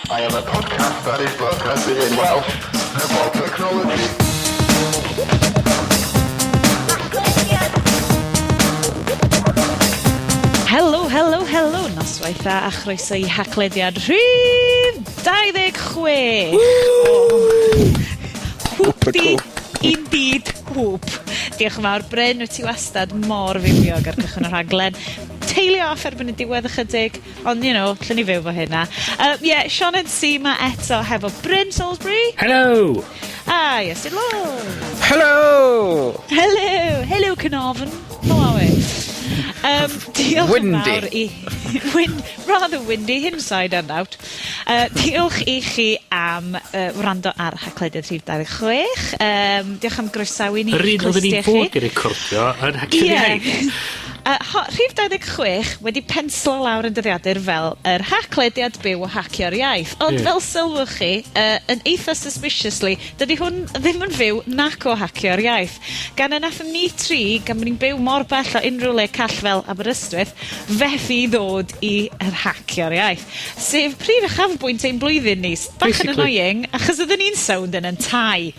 I am a podcast that is broadcasted in Welsh about technology. Helo, helo, helo, noswaith dda a chroeso i Haclediad rhif 26. Woo! Hwp di, indeed, hwp. Diolch yn fawr, Bryn, wyt ti wastad mor fywiog ar cychwyn y rhaglen. Tailio off erbyn y diwedd ychydig, Ond, you know, lle ni fyw 'fo hynna. Yy, ie, Sioned sy 'ma eto hefo Bryn Salisbury. Helo! A Iestyn Lord. Helo! Helo! Helo Caernarfon. How are we? Diolch yn Windy. fawr i... Wind, rather windy inside and out. Diolch i chi am wrando ar Haclediad rhif 26. Diolch am groesawu ni Yr i'ch un oedden clustie ni chi. fod i recordio yn Hacio'r Ie. Iaith. Rhif 26 wedi penslo lawr yn dyddiadur fel yr Haclediad byw o Hacio'r Iaith. Ond fel sylwch chi, yn eitha suspiciously, dydy hwn ddim yn fyw nac o Hacio'r Iaith. Gan y nathon ni tri, gan bod ni'n byw mor bell o unrhyw le call fel Aberystwyth, fethu ddod i yr Hacio'r Iaith. Sef prif uchafbwynt ein blwyddyn ni. Bach yn Basically. annoying, achos oedden ni'n sownd yn 'yn tai.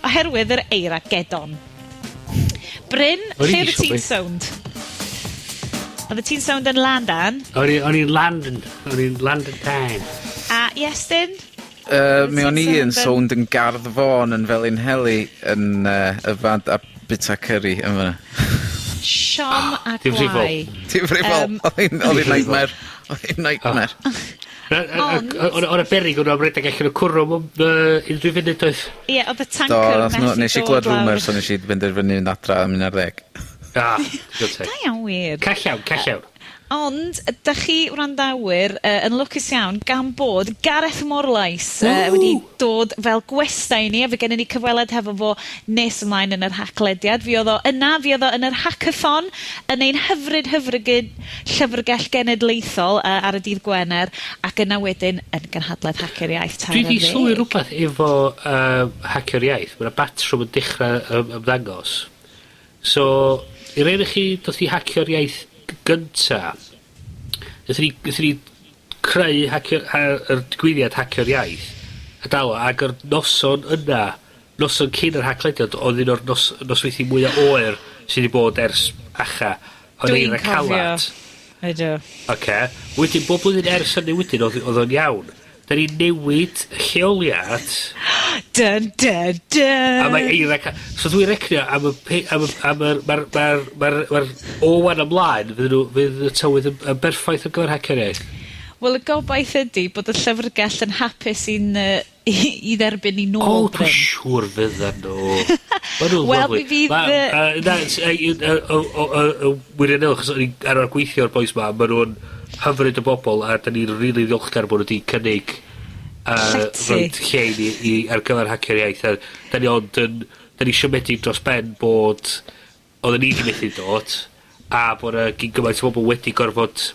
Oherwydd yr eira gedon. Bryn, O'n i lle oeddet 'di ti'n siomi. sownd? Oeddet ti'n sownd yn Landan? O'n i, o'n i'n London. O'n i'n London town. A Iestyn? Mi o'n i yn Sownd yn- sownd yn Gardd Fôn yn Felinheli yn yy yfad a bita curry yn fan 'na. Siom a Difrifol. gwae. Difrifol. Odd 'i'n odd 'i'n nightmare. Odd 'i'n nightmare. Ond... O'n o'n 'na beryg o'n nw am redeg allan o cwrw mewn yy unrhyw funud oedd? Ie, odd y Do, tancer nath nw, methu nesh i dod glywed lawr. rumours so nesh i benderfynu mynd adra am un ar ddeg. Ah, digon teg. Da iawn wir. Call iawn, call iawn. Ond, dych chi wrandawyr yn lwcus iawn gan bod Gareth Morlais wedi dod fel gwestai i ni, a fe gennyn ni cyfweliad hefo fo nes ymlaen yn yr Haclediad. Fuodd o yna, fuodd o yn yr Hackathon, yn ein hyfryd hyfrygyd Llyfrgell Genedlaethol ar y dydd Gwener, ac yna wedyn yn gynhadledd Hacio'r Iaith tair Dwi ar 'di sylwi ddeg. rwbath efo yy Hacio'r Iaith, ma' 'na batrwm yn dechra ymddangos. So, i rei onoch chi doth i Hacio'r Iaith gynta, nethon ni, nethon ni creu hacio, yr digwyddiad Hacio'r Iaith, a dal o, ag yr noson yna, noson cyn yr Haclediad, oedd un o'r nos, nosweithi mwya oer sy 'di bod ers acha. Oedd Dwi'n eira cofio. calad. Ydw. Oce. Wedyn bob blwyddyn ers hynny wedyn odd odd o'n iawn. 'Dan ni newid lleoliad. Dun dun dun! A mae eira ca-... So dwi'n recrio am y pe- am y am yr ma'r ma'r ma'r ma'r o ŵan ymlaen fydden nw fydd y tywydd yn yn berffaith ar gyfer Hacio'r Iaith. Wel y gobaith ydi bod y llyfrgell yn hapus i'n yy i i dderbyn ni nôl, O, dwi'n Bryn. siŵr fyddan nhw. Ma' nhw'n Wel, lyfli. mi fydd Ma' yy na, s- yy o o o o wirioneddol, achos o'n i'n arfer gweithio efo'r bois 'ma, ma' nhw'n hyfryd o bobol, a 'dan ni'n rili ddiolchgar bo' nw 'di cynnig Llety. roid lle i ni i ar gyfer Hacio'r Iaith, a 'dan ni ond yn, 'dan ni siomedig dros ben bod odden ni 'di methu dod, a bo' 'na gyn gymaint o bobol wedi gorfod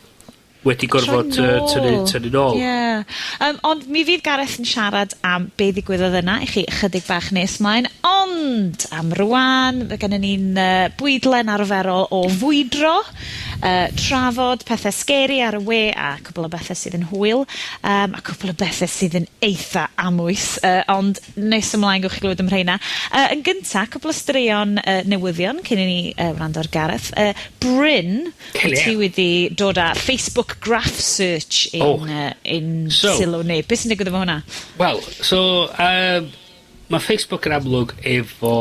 wedi gorfod Troi yy tynnu nôl. tynnu nôl. Ie. Ond mi fydd Gareth yn siarad am be ddigwyddodd yna i chi ychydig bach nes mlaen, ond am rŵan, fe gennyn ni'n bwydlen arferol o fwydro, trafod pethe scary ar y we a cwpwl o bethe sydd yn hwyl, yym, a cwpwl o bethe sydd yn eitha amwys, ond nes ymlaen gewch chi glywed am rheina. Yn gynta, cwpwl o straeon newyddion cyn i ni wrando ar Gareth. Bryn, Helo. Ti wedi dod â Facebook Graph Search i'n Oh. i'n So. sylw ni. Be' sy'n digwydd efo hwnna? Wel, so, ma' Facebook yn amlwg efo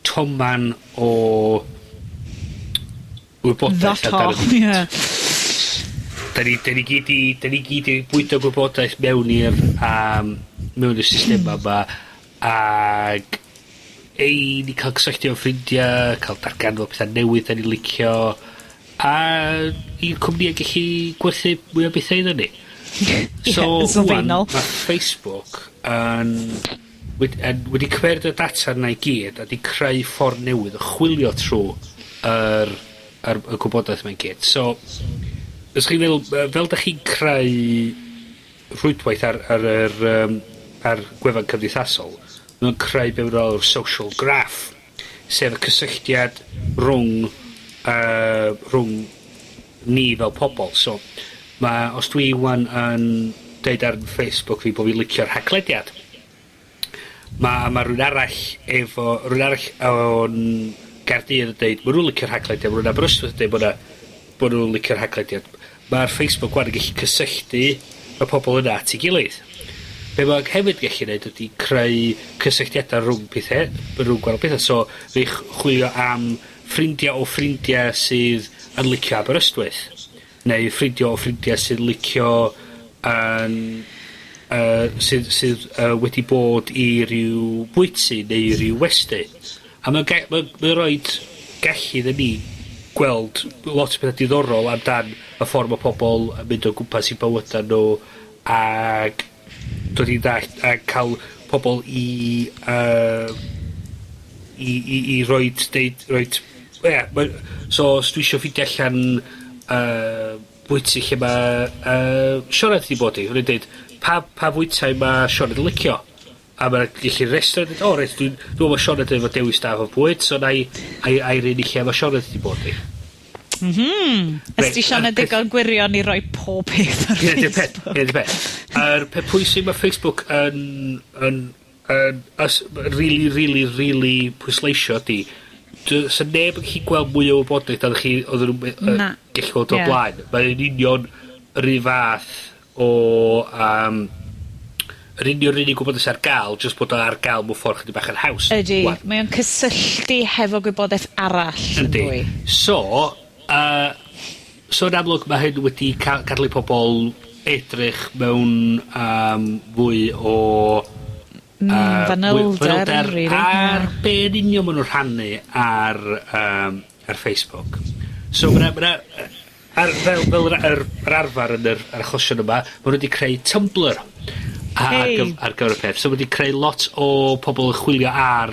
toman o wybodaeth Ddata, amdano ni. ie. 'Dan ni 'dan ni gyd 'di 'dan ni gyd 'di bwydo gwybodaeth mewn i'r yym mewn i'r systema 'ma, ag ei ni ca'l cysylltu efo ffrindia, ca'l darganfod petha newydd 'dan ni'n licio, a i'r cwmnia gellu gwerthu mwy o betha iddon ni. So, Ie, yn sylfaenol. ŵan ma' Facebook yn wed- yn wedi cymeryd y data 'na i gyd a 'di creu ffor newydd o chwilio trw yr yr y gwybodaeth 'ma i gyd. So, os chi'n meddwl, fel 'dach chi'n creu rhwydwaith ar ar yr yym ar gwefan cymdeithasol, ma' o'n creu be' ma' nw social graph, sef y cysylltiad rwng rhwng ni fel pobol. So, Ma', os dwi 'wan yn deud ar Facebook fi bo' fi licio'r Haclediad, ma' rywun arall efo, rywun arall o'n Gaerdydd yn deud ma' nw licio'r Haclediad, ma' rywun Aberystwyth yn deud bo' 'na, bo' nw'n licio'r Haclediad. Ma'r Facebook 'wan yn gellu cysylltu y pobol yna at 'i gilydd. Be' ma' hefyd gellu neud ydi creu cysylltiada rhwng pethe, rhwng gwahanol petha, so neu chwilio am ffrindia o ffrindia sydd yn licio Aberystwyth, neu ffrindia o ffrindia sydd licio yn sydd sydd wedi bod i ryw bwyty neu ryw westy. A ma'n ge- ma'n mae roid gallu iddyn ni gweld lot o petha diddorol amdan y ffor ma' pobol yn mynd o gwmpas 'u bywyda nw, ag dod i ddallt a ca'l pobol i yy i i i roid deud roid ie ma', so os dwi isio ffindio allan bwyty lle ma' Sioned 'di bod i, rwy'n deud pa fwytai ma' Sioned yn licio? A ma' gellu restr a deud o reit dwi'n me'wl ma' Sioned efo dewis da efo bwyd, so nai ai ai'r un i lle ma' Sioned 'di bod i. Mhm. Ys 'di Sioned digon gwirion i roi pob peth ar Hynna 'di'r peth. Facebook? Hynna 'di peth. Yr peth pwysig ma' Facebook yn yn yn ys- rili rili rili pwysleisio ydi sa neb yn gallu gweld mwy o wybodaeth na oddech chi odden nw'n Na. gellu gweld o'r blaen. Mae'n union yr un fath o yym yr union 'r unig gwybodaeth sy ar ga'l, jyst bod o ar ga'l mewn ffor chydig bach yn haws. Ydi. Ŵan. Mae o'n cysylltu hefo gwybodaeth arall yn Yndi. fwy. So, so yn amlwg ma' hyn wedi gadel i pobol edrych mewn fwy o Fanylder, mwy o fanylder rili. ar be' yn union ma' nw rhannu ar Facebook. So ma' 'na ar fel yr yr yr arfar yn yr achosion yma, ma' nw 'di creu Tumblr ar ar gyfer y peth. So ma' 'di creu lot o pobol yn chwilio ar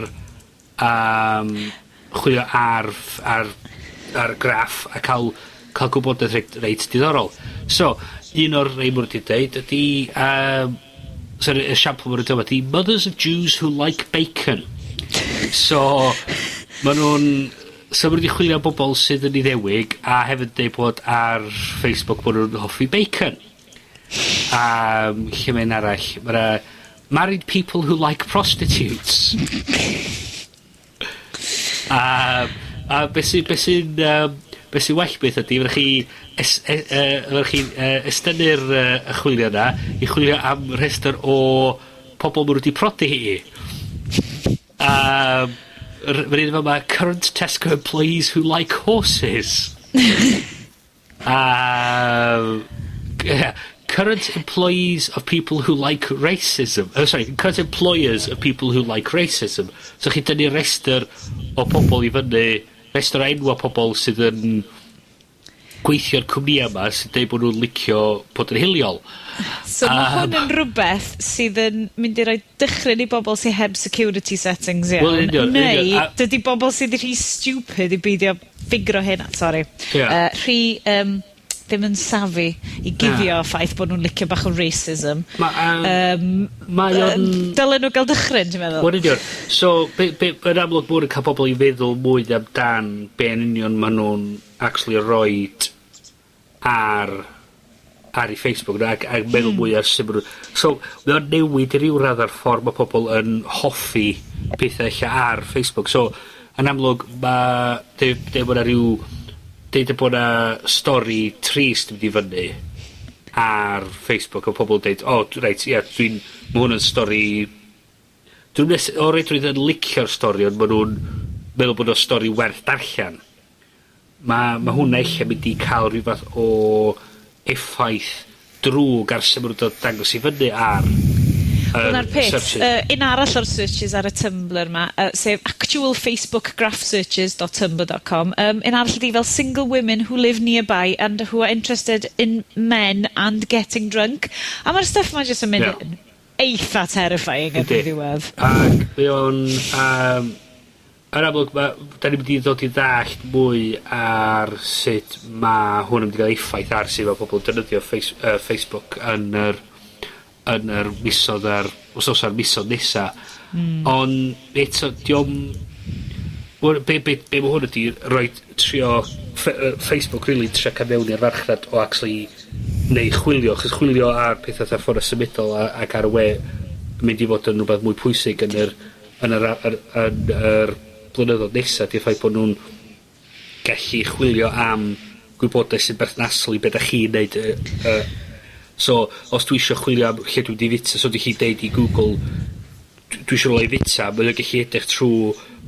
chwilio ar ar ar graff a ca'l gwybodaeth reit diddorol. So, un o'r rei ma' nw 'di deud ydi sori, esiampl ma' nw 'di ydi mothers of Jews who like bacon. So, ma' nw'n, so ma' nw 'di chwilio am bobol sydd yn Iddewig a hefyd deud bod ar Facebook bo' nw'n hoffi bacon. Lle mae'n arall? Ma' 'na married people who like prostitutes. A be' sy'n well beth ydi fedrwch chi fedrwch chi estynnu'r y chwilio 'na i chwilio am rhester o pobol ma' nw 'di prodi hi i. Ma'r un yn fama, current Tesco employees who like horses. Yeah, current employees of people who like racism. Oh, sorry, current employers of people who like racism. So chi dynnu rester o pobol i fyny, rester o enwa' pobol sydd yn gweithio'r cwmnïa 'ma sy'n deud bo' nw'n licio bod yn hiliol. So ma' hwn yn rwbeth sydd yn mynd i roi dychryn i bobol sy heb security settings iawn. Wel, yn union, yn Neu union, dydi bobol sydd rhy stupid i beidio ffigro hyn, sorry. Rhy, ddim yn savvy i guddio ffaith bod nhw'n licio bach o racism. Ma' mae o'n Dylen nhw gael dychryn, ti'n meddwl? Wel, yn union. So, be, yn amlwg ma' hwn yn ca'l pobol i feddwl mwy amdan be' yn union ma' nw'n actually roid ar 'u Facebook nw ag meddwl mwy ar sut ma' nw. So, mae o'n newid i ryw radda'r ffor ma' pobol yn hoffi pethe ella ar Facebook. So, yn amlwg ma' deud bo' 'na ryw, deud bo' 'na stori trist yn mynd i fyny ar Facebook o pobol yn deud, o, reit, ie, ma' hwn yn stori, dwi'n nes, o reidrwydd yn licio'r stori, ond ma' nw'n meddwl bod o'n stori werth darllen. Ma' hwnna ella mynd i ca'l rhyw fath o effaith drwg ar sut ma' nw'n dod dangos i fyny ar yr Dyna'r peth. searches. Un arall o'r searches ar y Tumblr 'ma, sef actual Facebook graph searches dot tumblr dot com. Un arall ydi fel single women who live nearby and who are interested in men and getting drunk. A ma'r stuff 'ma jyst yn mynd yn eitha terrifying erbyn ddiwedd. Ac mae o'n, yn amlwg, da ni'n mynd i ddod i ddallt mwy ar sut ma' hwn yn mynd i gael effaith ar sut ma' pobol yn defnyddio Facebook yn yr misodd a'r wsnos a'r misodd nesa. Ond eto, dio'm, wel, be ma' hwn ydi roid trio Facebook really trio ca'l mewn i'r farchnad o actually Neu chwilio, achos chwilio ar petha fatha ffona symudol ac ar y we yn mynd i fod yn rwbath mwy pwysig yn yr blynyddodd nesa, 'di'r ffaith bod nhw'n gallu chwilio am gwybodaeth sy'n berthnasol i be' 'dach chi'n neud, so os dwi isio chwilio am lle dwi 'di fita, so dwi 'llu deud i Google, "Dwi isio rwla i fita," mae o gallu edrych trw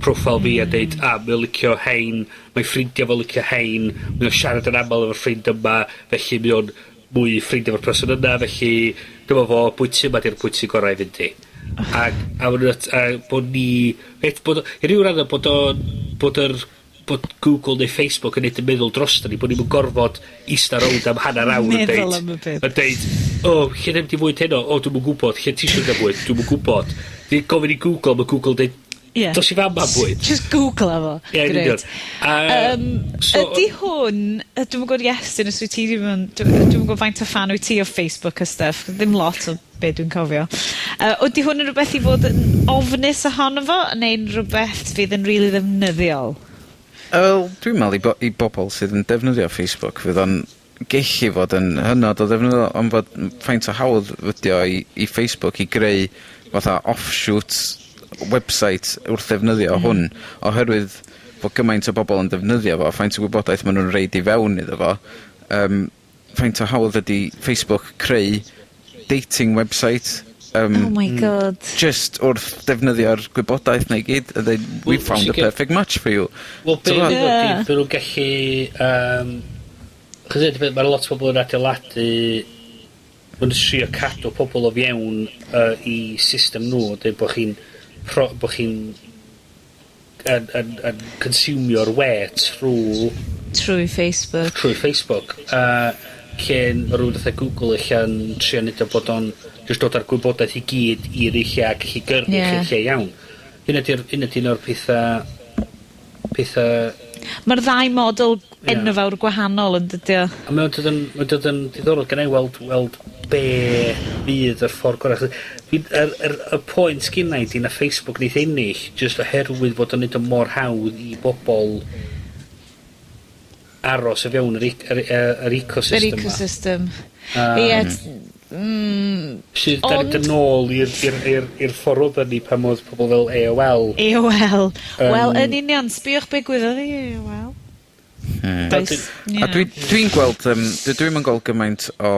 profile fi a deud, "A, mae o licio hein, mae ffrindia fo licio hein, mae o siarad yn amal efo'r ffrind yma, felly mae o'n mwy ffrindia efo'r person yna, felly dyma fo, bwyty yma 'di'r bwyty gorau i fynd i." Ag a ma' nw a bod ni, et bod o, i ryw radde bod yr bod Google neu Facebook yn neud y meddwl droston ni, bod ni'm yn gorfod ista rownd am hanner awr yn Meddwl deud am y peth. yn deud, "O, lle 'dan ni 'di fwyd heno? O, dwi'm yn gwbod. Lle ti isio gael bwyd? Dwi'm yn gwbod." Di gofyn i Google, ma' Google deud, "Dos i fama am bwyd." Just Google fo. Ie, yn union. Great. Ydy hwn, dwi'm yn gwybod, Iestyn, os wyt ti ddim yn, dwi'm yn gwybod faint o fan wyt ti o Facebook a stuff, ddim lot o be dwi'n cofio. Ydy hwn yn rhywbeth i fod yn ofnus ohono fo, neu'n rhywbeth fydd yn rili ddefnyddiol? Wel, dwi'n me'wl i bobol sydd yn defnyddio Facebook fydd o'n gellu fod yn hynod o ddefnyddiol, ond fod faint o hawdd ydi o i Facebook i greu fatha offshoot website wrth ddefnyddio hwn, oherwydd bod gymaint o bobol yn defnyddio fo, faint o wybodaeth ma' nw'n roid i fewn iddo fo, faint o hawdd ydi Facebook creu dating website Oh my God. just wrth defnyddio'r gwybodaeth 'na i gyd a ddeud, "We Wel, found the perfect match for you." Wel, be' T'mo'? fydd o 'di, by' nhw'n gallu, chos hyd ma' lot o bobl yn adeiladu, ma' nhw'n trio cadw pobol o fewn i system nhw, deud bo' chi'n yn consumio'r we trw Trwy Facebook. Trwy Facebook. Lle ma' rywun fatha Google ella'n trio neud o bod o'n jyst dod â'r gwybodaeth i gyd i'r un lle a gallu gyrru chi'r lle iawn. Hynna 'di un o'r petha Mae'r ddau model enfawr gwahanol yn dydi o? A mae'n dod yn diddorol gennai weld be fydd yr ffordd gorau. Achos yr pwynt sgynna i 'di na Facebook neith ennill jyst oherwydd fod o'n neud o mor hawdd i bobol aros o fewn yr ecosystem Yr 'ma. ecosystem. Ie. Sydd da ni'n dod nôl i'r ffordd oedden ni pan oedd pobol fel AOL. AOL. Wel, yn union, sbiwch be gwyddodd i AOL. Does, A dwi'n gweld, dwi'm yn gweld gymaint o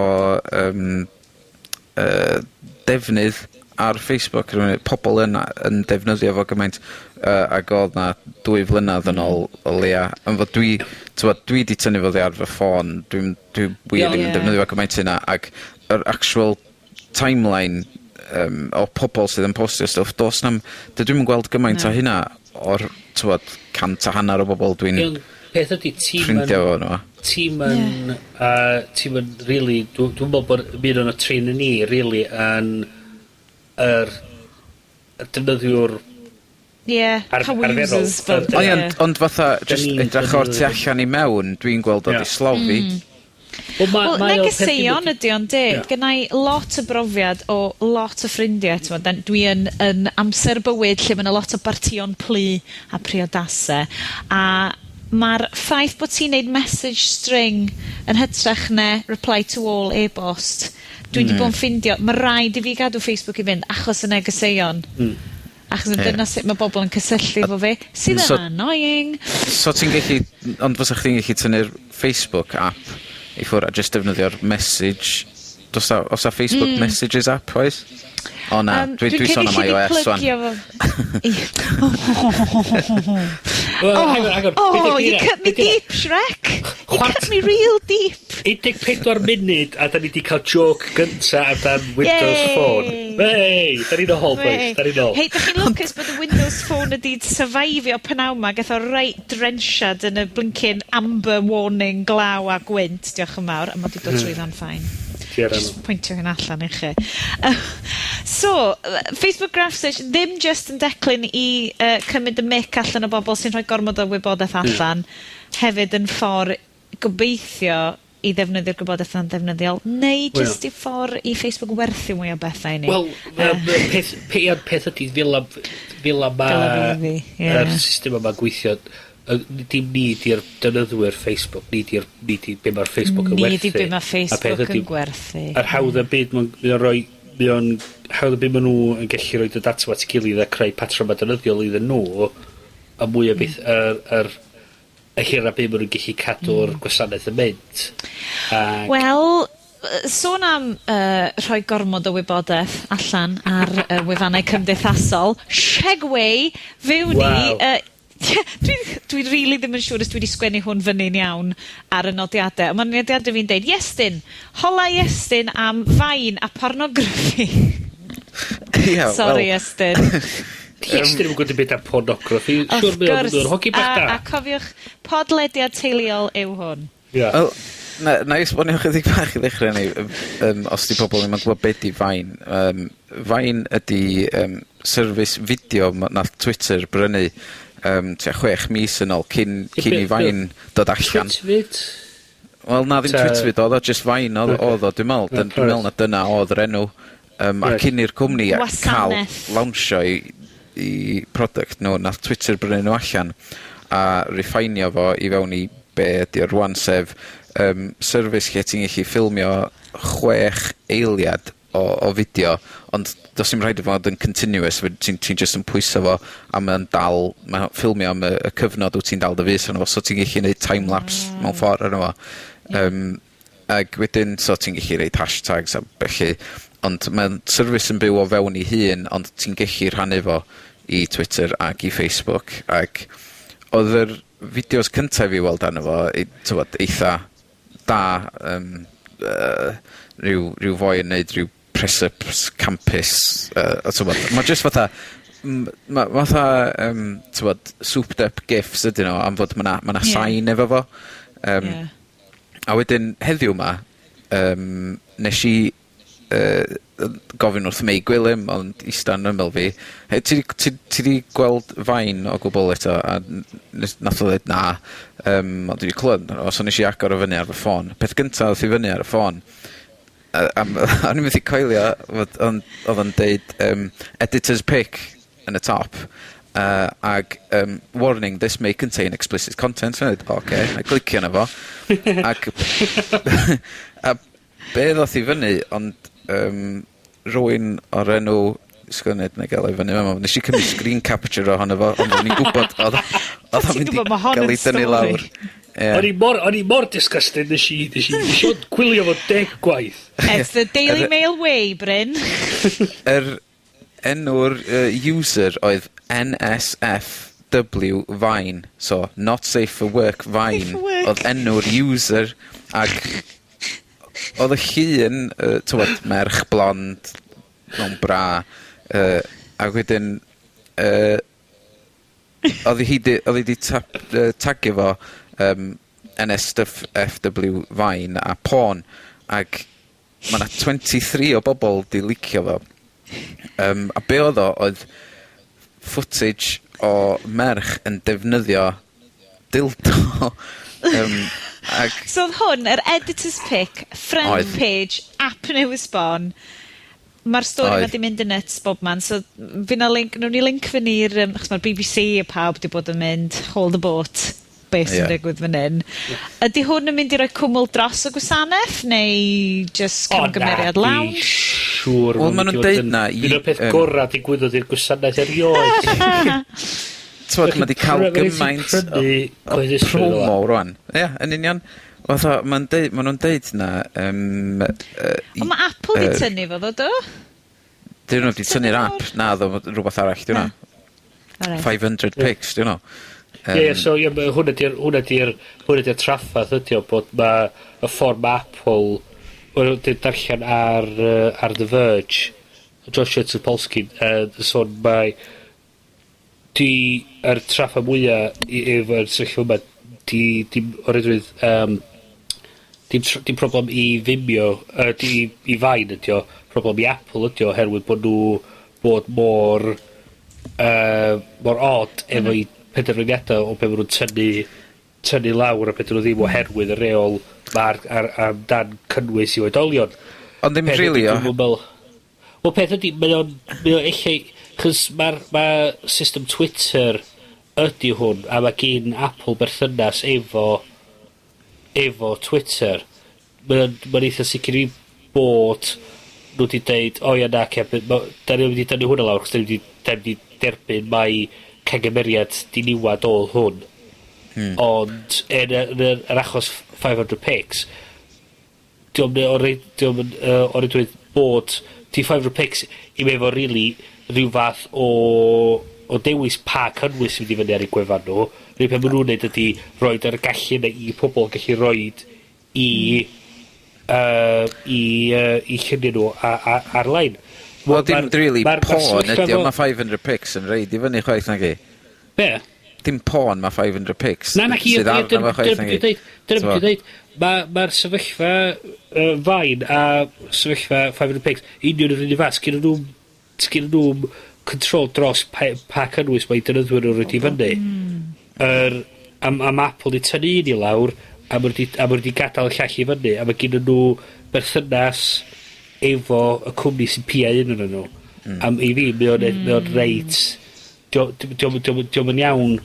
defnydd ar Facebook ar y funud, pobol yna yn defnyddio fo gymaint ag odd 'na 2 flynadd yn ôl o leia. Ond fod dwi, t'mod, dwi 'di tynnu fo oddi ar fy ffôn, dwi wir ddim yn defnyddio fo gymaint hynna, ac yr actual timeline o pobol sydd yn postio stwff, do's na'm, dydw i'm yn gweld gymaint o hynna o'r, t'mod, 150 o bobol dwi'n Ie, ond peth ydi, ti'n ffrindio fo nhw. Ti'n yn, ti'n yn really, dwi'n meddwl bod un o'n y tri yn ni, really, yn yr defnyddiwr Power arferol. users fel. O ie, ond fatha, just ni'n edrych o'r tu allan i mewn, dwi'n gweld o 'di slofi. Wel, Wel, mae o'r peth negeseuon ydi o'n de. Gynna i lot o brofiad o lot o ffrindiau, t'mod, dwi yn amser bywyd lle ma' 'na lot o bartion plu a priodase, a ma'r ffaith bod ti'n neud message string yn hytrach na reply to all e-bost, dwi 'di bod yn ffindio, ma' raid i fi gadw Facebook i fynd achos y negeseuon. Achos dyna sut ma' bobl yn cysylltu efo fi, sydd yn annoying. So ti'n gallu, ond fysa chdi'n gallu tynnu'r Facebook app i ffwrdd a just defnyddio'r message, o's 'a Facebook Messages app, oes? O na, Dwi'n dwi sôn am credu iOS alli wan. di plygio fo. Well, hang on, hang on. Oh, Be' 'di you hynna? cut me Be' 'di hynna? deep, Shrek. You cut me real deep. 14 munud a da ni 'di cael joke gynta amdan Windows Yay. Phone. Hey, da ni'n ôl, boys, da ni'n ôl. Hei, dych chi'n lwcus bod y Windows Phone ydi survivio pnawn 'ma, gath o reit drensiad yn y blinking amber warning glaw a gwynt, diolch yn fawr, a ma' 'di dod trwyddo'n fine. Diolch. Just pwyntio hyn allan i chi. So, Facebook Graph Search ddim just yn declyn i cymryd y mic allan o bobl sy'n rhoi gormod o wybodaeth allan, hefyd yn ffordd gobeithio i ddefnyddio'r gwybodaeth yna'n ddefnyddiol, neu just i ffordd i Facebook werthu mwy o bethau i ni. Wel, peth, ie, peth ydi, fel 'a Fel 'a fydd hi, ie. yr system yma'n gweithio. Dim ni 'di'r defnyddwyr Facebook, ni 'di'r, ni 'di be' ma'r Facebook yn Ni werthu. 'di be' ma' A peth Facebook ydi, yn gwerthu. Yr hawdd yn byd ma'n, mae o'n roi, mae o'n hawdd yn byd ma' nhw yn gallu roid y data at 'i gilydd a creu patryma defnyddiol iddyn nhw, a mwy o beth, yr hira byd ma' nhw'n gallu cadw'r gwasanaeth yn mynd. Ag Wel, sôn am rhoi gormod o wybodaeth allan ar y wefannau cymdeithasol, Segway, fewn i... Waw. Dwi rili ddim yn siŵr os dwi 'di sgwennu hwn fyny'n iawn ar y nodiade, ond ma' nodiade fi'n deud, Iestyn, hola Iestyn am Vine a pornograffi. Ie, wel... Sorry, Iestyn. Iestyn ddim yn gwybod dim byd am pornograffi. Wrth Siŵr mae o'n gwrs. mae o'n hogi bach A, da. a cofiwch, podlediad teuluol yw hwn. Ie. Wel, na i esbonio chydig bach i ddechrau ni, os 'di pobol ddim yn gwbod be' 'di Vine. Vine ydi service fideo nath Twitter brynu tua 6 mis yn ôl cyn i Vine dod allan. Twitvid? Wel na, ddim Twitvid oedd o, just Vine oedd oedd o, dwi'n meddwl. Dwi'n meddwl na dyna oedd yr enw. A cyn i'r cwmni cael Wasanaeth. lawnsio i product nhw, nath Twitter brynu nhw allan a reffinio fo i fewn i be ydi o rŵan, sef service lle ti'n gallu ffilmio 6 eiliad o fideo, ond do's dim rhaid i fod yn continuous, ti'n just yn pwyso fo a mae o'n dal, mae'n ffilmio am y cyfnod wyt ti'n dal dy fus arno fo, so ti'n gallu neud time-lapse mewn ffordd arno fo. Ag wedyn, so ti'n gallu roid hashtags a bellu, ond mae'n service yn byw o fewn 'i hun, ond ti'n gallu rhannu fo i Twitter ag i Facebook, ag odd yr fideos cynta i fi weld arno fo, i, t'mod, eitha da, ryw foi yn neud ryw press-ups campus, a t'mod, ma' jyst fatha, ma' fatha, t'mod, souped up gifs ydyn nw, am fod ma' 'na sain efo fo. A wedyn heddiw 'ma, nesh i gofyn wrth Mei Gwilym, ond ista'n ymyl fi, "Hei, ti 'di gweld Vine o gwbwl eto?" A nath o ddeud na, ond dwi 'di clywed amdano fo, so nesh i agor o fyny ar fy ffôn. Peth gynta ddoth i fyny ar y ffôn, o'n i methu coelio fod o'n, odd o'n deud editor's pick yn y top, ag warning, this may contain explicit content. So o'n i, "Ocê," a clicio arno fo, ac a be ddoth i fyny, ond rywun o'r enw, sgwn i, nai ga'l o i fyny fama, nes i cymryd screen capture ohono fo, ond o'n i'n gwbod odd o'n Ti'n mynd i gwbod ma' hon ga'l yn ei dynnu stori. lawr. Ie. O'n i mor disgusted nes i ond gwylio fo 10 gwaith. It's the Daily Mail way, Bryn. Yr enw'r user oedd NSFW Vine, so not safe for work Vine. Safe for work. Oedd enw'r user, ac oedd y llun, t'mod, merch blond mewn bra, ac wedyn, oedd hi 'di tagio fo NSFW Vine a porn, ac ma' 'na 23 o bobol 'di licio fo. A be' oedd o oedd footage o merch yn defnyddio dildo, ag So oedd hwn, yr editor's pick, front page, app newydd sbon. Mae'r stori 'ma 'di mynd yn nuts bob man, so fi 'na link, newn ni link fyny i'r, achos mae'r BBC a pawb 'di bod yn mynd, hold the boat, beth sy'n digwydd fan hyn. Ydy hwn yn mynd i roi cwmwl dros y gwasanaeth, neu just camgymeriad O, na, lawn? di siŵr. Wel, ma' mynd nhw'n i fod deud yn na Un o'r peth gorau digwyddodd i'r gwasanaeth erioed. T'mod, ma' 'di cael gymaint o promo rŵan. Ie, yn union. Fatha, ma' nw'n deud na Ond ma' Apple 'di tynnu fo ddo, do? Dyn nhw 'di Tynnu tynnu'r fo app. Na, ddo, rhywbeth arall, 'di hwnna. Alright. 500 pics, 'di hwnna. Ie, so ie, ma' hwnna 'di'r traffath ydi o, bod ma' y ffordd ma' Apple, ma' nw 'di darllen ar The Verge, Joshua Topolsky, sôn mai di yr traffa mwya efo'r sefyllfa yma di dim o reidrwydd dim problem i Vimeo, di i Vine ydi o, problem i Apple ydi o, oherwydd bod nhw bod mor odd efo 'u penderfyniada o be' ma' nw'n tynnu lawr a be' 'dyn nw ddim oherwydd y reol ma'r ar amdan cynnwys i oedolion. Ond ddim Peth rili ydi, o... dwi'm yn me'wl. Wel, peth ydi, mae o'n ella, 'chos ma' system Twitter ydi hwn, a ma' gin Apple berthynas efo Twitter. Mae o'n, mae'n eitha sicr i bod nhw 'di deud, "O ia, na, ce, by- ma', 'dan ni mynd i dynnu hwnna lawr, 'chos 'dan ni 'di derbyn mai camgymeriad diniwad o'dd hwn." Ond yn yr achos 500 pics, dio'm o reid, dio'm yn o reidrwydd bod 'di 500 pics i'm efo rili ryw fath o dewis pa cynnwys sy'n mynd i fyny ar eu gwefan nhw. Rhyw be' ma' nhw'n neud ydi roid ar y gallu yna i pobol gallu roid i llunia' nhw ar-lein. Wel, dim really porn ydi o, ma' 500 pics yn roid i fyny chwaith, nagi? Be? Dim porn ma' 500 pics Na, ci, sydd arno fo chwaith, dyna nagi? beth dwi'n deud. Dyna beth T'mo'? dwi'n deud. Ma'r sefyllfa Vine a sefyllfa 500 pics union yr un fath. Sgyn nhw'm control dros pa cynnwys mae defnyddwyr nhw'n roid i fyny. Am Apple 'di tynnu un i lawr a ma' nhw 'di gadael y llall i fyny a ma' gynno nhw berthynas efo y cwmni sy'n pia un ohonyn nhw. Am i fi mae o'n reit dio'm yn iawn.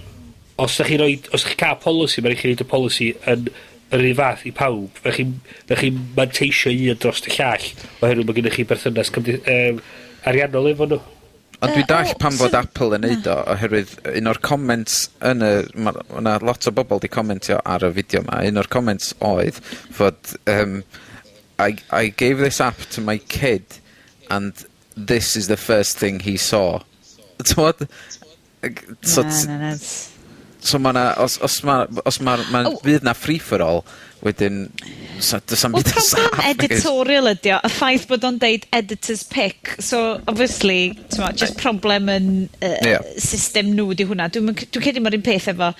Os 'dach chi ca'l polisi, ma' rai' chi roid y polisi yn yr un fath i pawb. Fe chi manteisio un dros y llall oherwydd ma' gennych chi berthynas ariannol efo nhw. Ond dwi'n dallt O, pam fod so- Apple yn neud o, oherwydd un o'r comments yn y... Ma' 'na lot o bobl 'di commentio ar y fideo 'ma. Un o'r comments oedd fod "I gave this app to my kid and this is the first thing he saw." T'mod? Ag so Na, na, na. So ma' 'na, os ma', O. fydd 'na free for all, wedyn, so, does 'na'm Wel, byd yn problem saff, nag oes? editorial ydi o, y ffaith bod o'n deud "editor's pick". So, obviously, t'mo', just problem yn system nhw 'di hwnna. Dwi'n dwi credu mae'r un peth efo,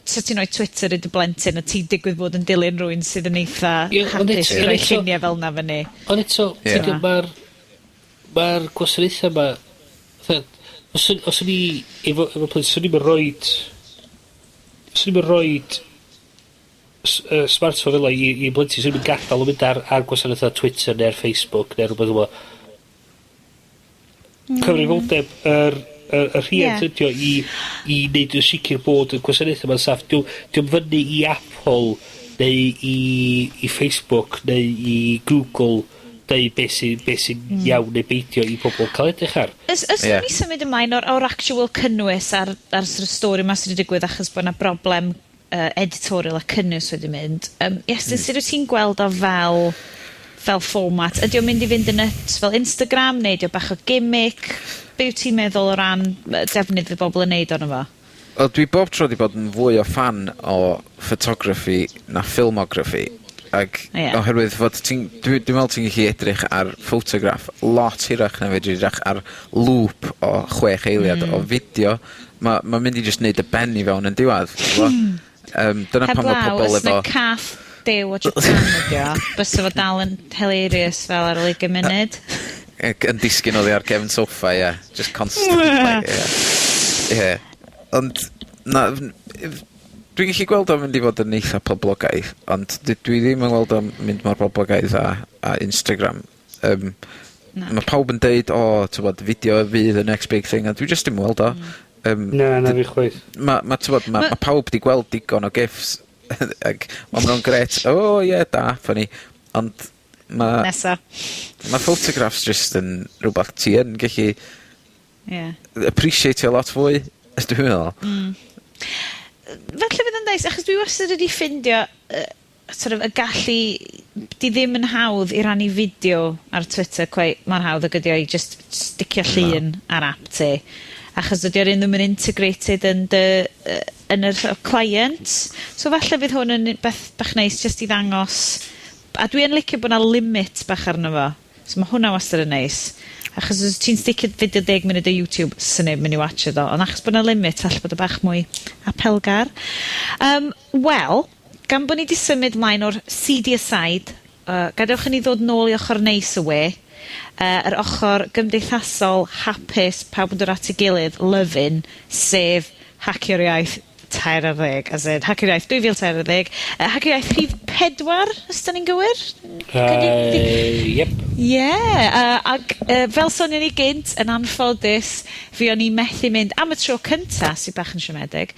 so ti'n rhoi Twitter i dy blentyn a ti'n digwydd bod yn dilyn rhywun sydd yn eitha Ie, ond hapus i eto- roi lluniau fel 'na fyny. Ond eto, tydi, mae'r gwasanaethau 'ma, fatha, os o'n i efo plant, swn i'm yn roid smartphone fel 'a i blentyn, swn i'm yn gadal o mynd ar gwasanaethau Twitter neu'r Facebook neu rhywbeth fel 'a. Cyfrifoldeb yr rhiant ydi o i neud yn sicr bod y gwasanaethau 'ma'n saff. Dio'm fyny i Apple neu i Facebook neu i Google deud be sy'n iawn neu beidio i pobol cael edrych ar. Ys ni symud ymlaen o'r actual cynnwys ar sort of stori 'ma sydd wedi digwydd achos bod 'na broblem editorial a cynnwys wedi mynd. Iestyn, sut wyt ti'n gweld o fel format? Ydy o'n mynd i fynd yn nuts fel Instagram, neu ydy o bach o gimmick? Be wyt ti'n meddwl o ran defnydd fydd bobl yn neud ono fo? Wel, dwi bob tro 'di bod yn fwy o fan o photography na filmography. Ag oherwydd fod ti'n, dwi me'wl ti'n gallu edrych ar ffotograff lot hirach na fedri edrych ar loop o 6 eiliad o fideo. Ma' mynd i jyst neud y ben i fewn yn diwadd, t'mo'? Dyna pam ma' Heblaw, pobol os na efo cath dew o Japan ydi o, bysa fo dal yn hilarious fel ar ôl 20 munud. Yn disgyn oddi ar gefn soffa, ie. Just constant, like, ie. Ie. Ond, na, dwi'n gallu gweld o'n mynd i fod yn eitha poblogaidd, ond dwi ddim yn gweld o'n mynd mor poblogaidd a Instagram. Na. Mae pawb yn deud, "O, t'mod, fideo fydd y next big thing," a dwi just ddim yn weld o. Na, fi chwaith. Ma', t'mod, ma' pawb 'di gweld digon o gifs, ag ma' nhw'n grêt, "O, ie, da, funny," ond Nesa. ma' photographs just yn rhywbeth ti yn gallu appreciatio lot fwy, dwi'n meddwl. Falle fydd yn neis, achos dwi wastad wedi ffindio sort of, y gallu, di ddim yn hawdd i rannu fideo ar Twitter quite mor hawdd ag ydi o i just sticio llun ar app ti. Achos dydy o'r un ddim yn integrated yn yr sort of client. So falle fydd hwn yn beth bach neis just i ddangos. A dwi yn licio bod 'na limit bach arno fo. So ma' hwnna wastad yn neis. Achos os ti'n sticio fideo 10 munud o YouTube, sy'n neb mynd i watchio do. Ond achos bod 'na limit, falle bod o bach mwy apelgar. Wel, gan bod ni 'di symud mlaen o'r seedier side, gadewch i ni ddod nôl i ochr neis y we. Yr ochr gymdeithasol, hapus, pawb yn dod at ei gilydd, loving, sef Hacio'r Iaith 13, as in, Hacio'r Iaith 2013. Hacio'r Iaith rhif 4, os da ni'n gywir? Yep. Ie, ag fel sonion ni gynt, yn anffodus, fuon ni methu mynd am y tro cynta, sydd bach yn siomedig.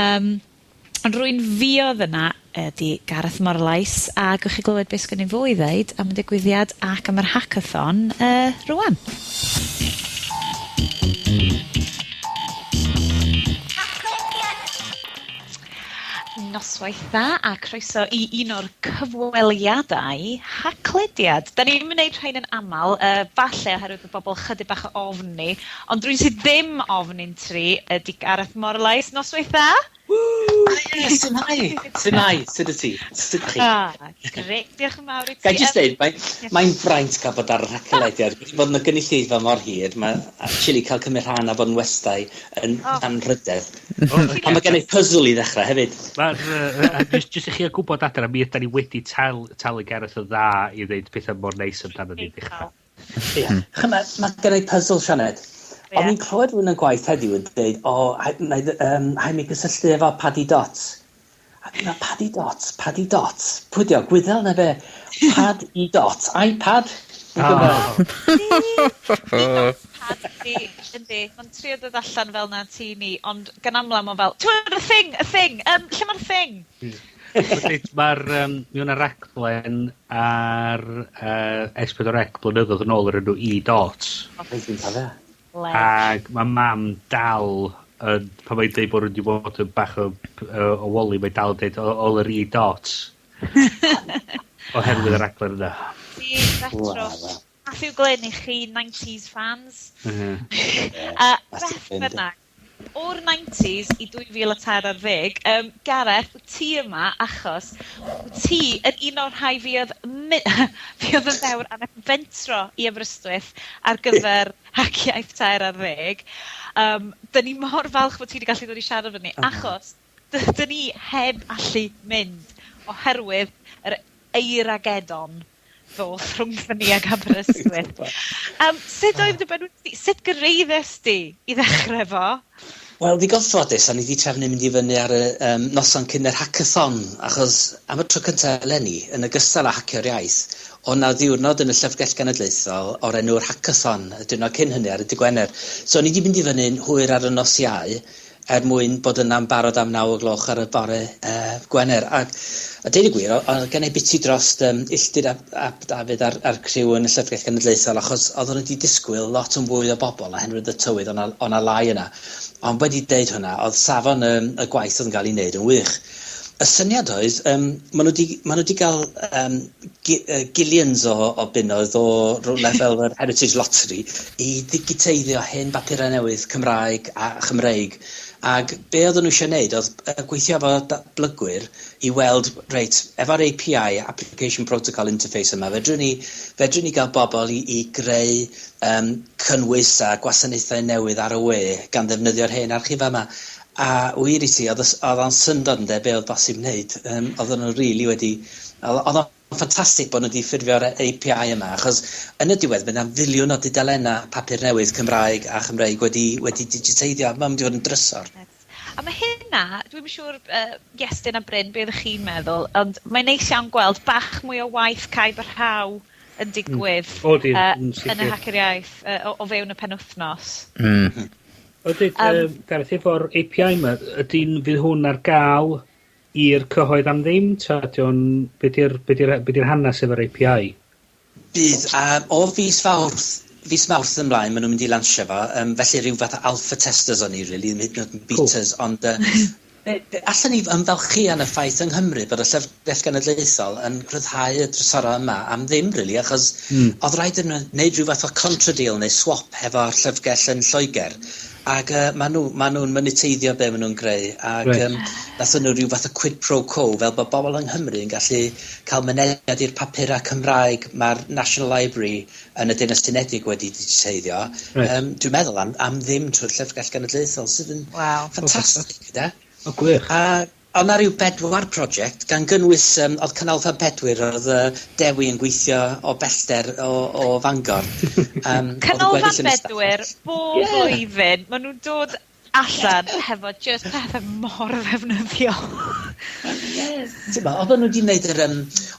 Ond rwy'n fuodd yna ydi Gareth Morlais, a gewch chi glywed beth sgynny fo i ddeud am y digwyddiad ac am yr hackathon rŵan. Noswaith dda a croeso i un o'r cyfweliadau Haclediad. Da ni'n mynd rhain yn amal, falle oherwydd bod bobl chydig bach o ofn ni, ond rywun sydd ddim ofn ni'n tri ydi Gareth Morlais. Noswaith dda! Ww! Shwmae? Shwmae? Sut wyt ti? Sut 'dych chi? Ah, grêt, diolch yn fawr i ti. Ga i jyst deud, mae'n mae'n fraint cael bod ar y Haclediad. Wedi bod yn y gynulleidfa mor hir, mae actually cael cymryd rhan a bod yn westai yn oh. anrhydedd. A mae gen i puzzle i ddechrau hefyd. Mae'r, jyst i chi gwybod adra, mi ydyn ni wedi talu Gareth yn dda i ddeud pethau mor neis amdano ni ddechrau. Ie. Ch'mod, ma' gen i puzzle, Sioned. Ie. O'n i'n clywed rhywun yn gwaith heddiw yn dweud, o, hai mi gysylltu efo Paddy Dots. A dwi'n meddwl, Paddy Dots, Paddy Dots. Pwy 'di o, Gwyddel neu be? Pad i dot, iPad? Oh. Pad, yndi, yndi. Ma'n trio dod allan fel 'na tŷ ni, ond gan amla ma' fel, t'mod y thing, y thing, lle ma'r thing? Ma'r mi o' 'na raglen ar S4C blynyddodd yn ôl o'r enw E Dot. Reit, fi'n cofio. Ag ma' mam dal yn, pan mae'n deud bod nhw 'di bod yn bach o o Wally, mae dal yn deud o ôl yr E Dot. Oherwydd y raglen yna. Di retro. Waw. Matthew Glyn i chi 90s fans. Ie. Beth bynnag, o'r 90s i 2013, Gareth, wyt ti yma achos wyt ti yn un o'r rhai fuodd yn ddewr am fentro i Aberystwyth ar gyfer Haciaith Tair ar Ddeg. 'Dyn ni mor falch bod ti 'di gallu dod i siarad efo ni, achos dydyn ni heb allu mynd oherwydd yr Eiragedon ddoth rhwngthon ni ag Aberystwyth. Sut oedd dy benwythnos di? Sut gyraeddes di i ddechrau fo? Wel, ddigon ffodus, o'n i 'di trefnu mynd i fyny ar y noson cyn yr hackathon, achos am y tro cynta eleni, yn ogystal â Hacio'r Iaith, o' 'na ddiwrnod yn y Llyfrgell Genedlaethol o'r enw'r hackathon, y diwrnod cyn hynny ar y dy' Gwener. So o'n i 'di mynd i fyny'n hwyr ar y nos Iau, er mwyn bod yna'n barod am naw o'r gloch ar y bore Gwener. A deud y gwir, o' gen i biti drost Illtyd ap Dafydd a'r criw yn y Llyfrgell Genedlaethol, achos oedden nhw wedi disgwyl lot yn fwy o bobl oherwydd y tywydd, o' 'na lai yna. Ond wedi deud hwnna, oedd safon y gwaith oedd yn cael ei wneud yn wych. Y syniad oedd, ma' nhw 'di, ma' nhw 'di gael, gillions o bunnoedd o rywle fel yr Heritage Lottery i ddigiteiddio hen bapurau newydd Cymraeg a Chymreig. Ag be oedden nhw eisiau neud oedd gweithio efo datblygwyr i weld, reit, efo'r API, Application Protocol Interface yma, fedrwn ni gael bobl i greu cynnwys a gwasanaethau newydd ar y we gan ddefnyddio'r hen archifau yma. A wir i ti, oedd o'n syndod ynde, be oedd bosib wneud. Oedden nhw rili wedi... Oedd o'n ffantastig bod nhw wedi ffurfio'r API yma, achos yn y diwedd mae 'na filiwn o dudalennau papur newydd Cymraeg a Chymreig wedi digiteiddio. Mae'n mynd i fod yn drysor. A mae hynna, dwi'm yn siŵr, Iestyn a Bryn, be oeddech chi'n meddwl, ond mae'n neis iawn gweld bach mwy o waith caib a rhaw yn digwydd, O, di, yn yn y sicr. Hacio'r Iaith, o fewn y penwythnos. O, dweud, Gareth, efo'r API yma, fydd hwn ar gael i'r cyhoedd am ddim? Ta ydi o'n, be di'r, be di'r, be di'r hanes efo'r API? Bydd, o fis Fawrth, fis Mawrth ymlaen, maen nhw'n mynd i lansio fo, felly rhyw fath o alpha testers o'n i, really, ddim hyd yn oed yn Cool. betas, ond allan ni ymfalchïo yn y ffaith yng Nghymru bod y Llyfrgell Genedlaethol yn rhyddhau y drysorau yma am ddim, really, achos oedd rhaid iddyn nhw wneud rhyw fath o contra deal neu swap hefo'r llyfrgell yn Lloegr, ag ma' nhw'n moneteidio be ma' nhw'n greu, ag, nathon nhw rhyw fath o quid pro quo, fel bod bobl yng Nghymru yn gallu cael mynediad i'r papurau Cymraeg ma'r National Library yn y Deyrnas Unedig wedi digiteiddio. Dwi'n meddwl am ddim trwy'r Llyfrgell Genedlaethol, sydd yn ffantastig, de? O, gwych. A oedd 'na ryw 4 prosiect, gan gynnwys, oedd Canolfan Bedwyr, oedd Dewi yn gweithio o bellter o Fangor. Oedd y Canolfan gweddill yn y stafell. Bedwyr, bob blwyddyn, maen nhw'n dod allan hefo just pethau mor ddefnyddiol. Ie, ti'n bo', oedden nhw 'di wneud yr,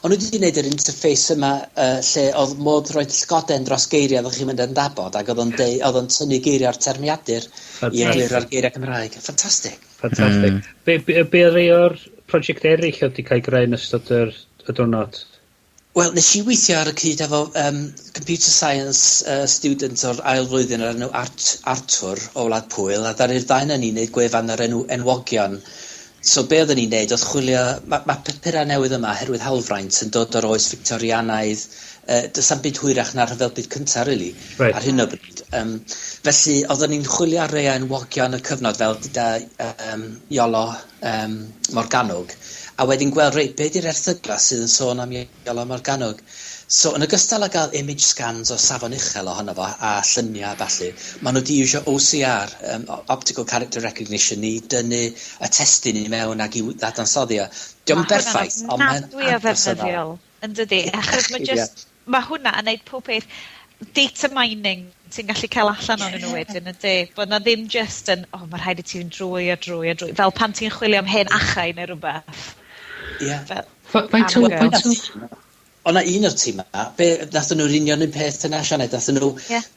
o'n O'n nhw wedi gwneud yr interface yma lle oedd modd rhoi llgoden dros geiriau oeddech chi'n mynd yn dabod ac oedd o'n deu, oedd o'n tynnu geiriau o'r termiadur i egluro'r geiriau Cymraeg. Ffantastig. Ffantastig. Be rei o'r prosiect eraill oedd wedi cael ei greu yn ystod y diwrnod? Wel, nes i weithio ar y cyd efo computer science student o'r ail flwyddyn o'r enw Artur o Wlad Pwyl, a ddaru'r ddau 'na ni neud gwefan o'r enw Enwogion. So be oedden ni'n neud oedd chwilio, ma' papura newydd yma, oherwydd hawlfraint, yn dod o'r oes Victorianaidd, does 'na'm byd hwyrach na'r rhyfel byd cynta, really, ar hyn o bryd. Felly, oedden ni'n chwilio ar rei enwogion y cyfnod fel gyda Iolo Morganwg, a wedyn gweld, reit, be 'di'r erthygla sydd yn sôn am Iolo Morganwg? So, yn ogystal â gael image scans o safon uchel ohono fo, a lluniau a ballu, ma' nhw 'di iwsio OCR, Optical Character Recognition, i dynnu y testun i mewn ac i ddadansoddi o. Dio'm yn berffaith, ond mae'n ofnadwy o andros o dda. ddefnyddiol, yn dydi? Achos ma' just, ma' hwnna yn neud pob peth data mining ti'n gallu cael allan ohonyn nhw wedyn, yndi? Bod 'na ddim just yn, oh, ma' rhaid i ti fynd drwy a drwy a drwy, fel pan ti'n chwilio am hen achau neu rhywbeth. Fel Am Faint o O' 'na un o'r tîm yma, be nathon nhw'r union un peth yna, Sioned, nathon nhw,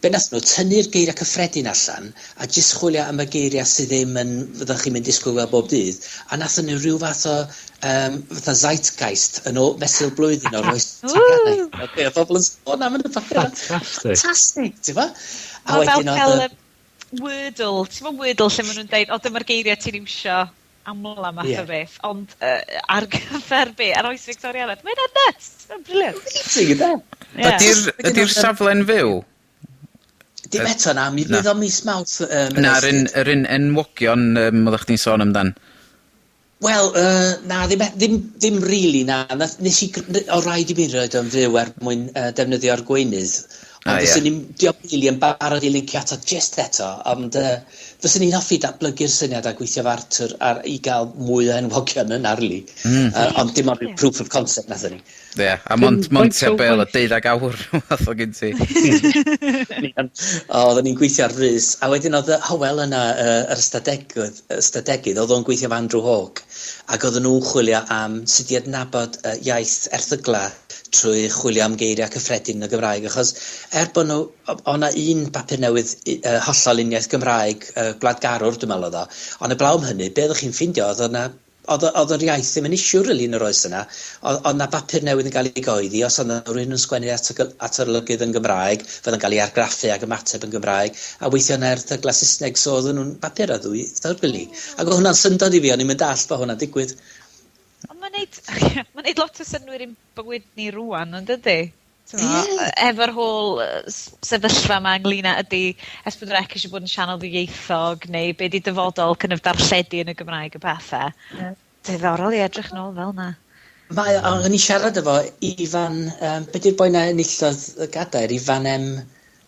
be nathon nhw, tynnu'r geiriau cyffredin allan, a jyst chwilio am y geiriau sydd ddim yn, fyddwch chi'n mynd disgwyl weld bob dydd, a nathon nhw rhyw fath o fatha zeitgeist yn ôl fesul blwyddyn o'r oes Victorianaidd. Be' oedd bobl yn sôn am yn y papur yma. Fantastic. Fantastic, ti'n bo? A Ma' fel wedyn oedd cael y Wordle, ti'n bo Wordle lle ma' nhw'n deud, o, dyma'r geiriau ti'n iwsio amla math o beth, ond ar gyfer be, ar oes Victorianaidd, mae hynna'n nuts, mae'n brilliant. Amazing, ynde? Ydi'r safle'n fyw? Dim eto na, mi fydd o mis Mawrth, Na, yr un enwogion, oeddech chdi'n sôn amdan. Wel, na, ddim really, na. Nath, nes i gr-, o raid i mi roed o'n fyw er mwyn defnyddio'r gweinydd. Ond fyswn i'n, dio'm rili yn barod i lincio ato jyst eto, ond fyswn i'n hoffi datblygu'r syniad a gweithio efo Artur ar, i gael mwy o enwogion yna, really. Ond dim ond ryw proof of concept nathon ni. Ie, a mond tua be' oedd o, deuddag awr fath o gyn ti. O, oedden ni'n gweithio ar frys, a wedyn oedd Hywel yna, yr ystadegydd, oedd o'n gweithio efo Andrew Hawke, ac oedden nhw'n chwilio am sut i adnabod iaith erthygla trwy chwilio am geiriau cyffredin yn y Gymraeg, achos er bod nhw, o' 'na un papur newydd hollol uniaith Gymraeg, Gwladgarwr, dwi'n meddwl oedd o, ond heblaw am hynny, be oeddech chi'n ffindio, oedd o'na, oedd o, oedd yr iaith ddim yn issue really yn yr oes yna. Oedd 'na bapur newydd yn cael ei gyhoeddi, os oedd 'na rywun yn sgwennu at yr olygydd yn Gymraeg, fydd yn cael ei argraffu ac ymateb yn Gymraeg, a weithio yna erthygla Saesneg, so oedden nhw'n bapur a ddwy, third really. Ac oedd hwnna'n syndod i fi, o'n i'm yn dallt bod hwnna'n digwydd. Ond mae'n neud lot o synnwyr i'n bywyd ni rŵan, yn dydi? T'mo', efo'r whole sefyllfa 'ma ynglyn â ydi S4C eisiau bod yn sianel ddwyieithog, neu be' 'di dyfodol kind of darlledu yn y Gymraeg a pethe. Diddorol i edrych nôl fel 'na. Mae, o, o'n i siarad efo Ifan, be' 'di'r boi 'na enillodd y gadair? Ifan M...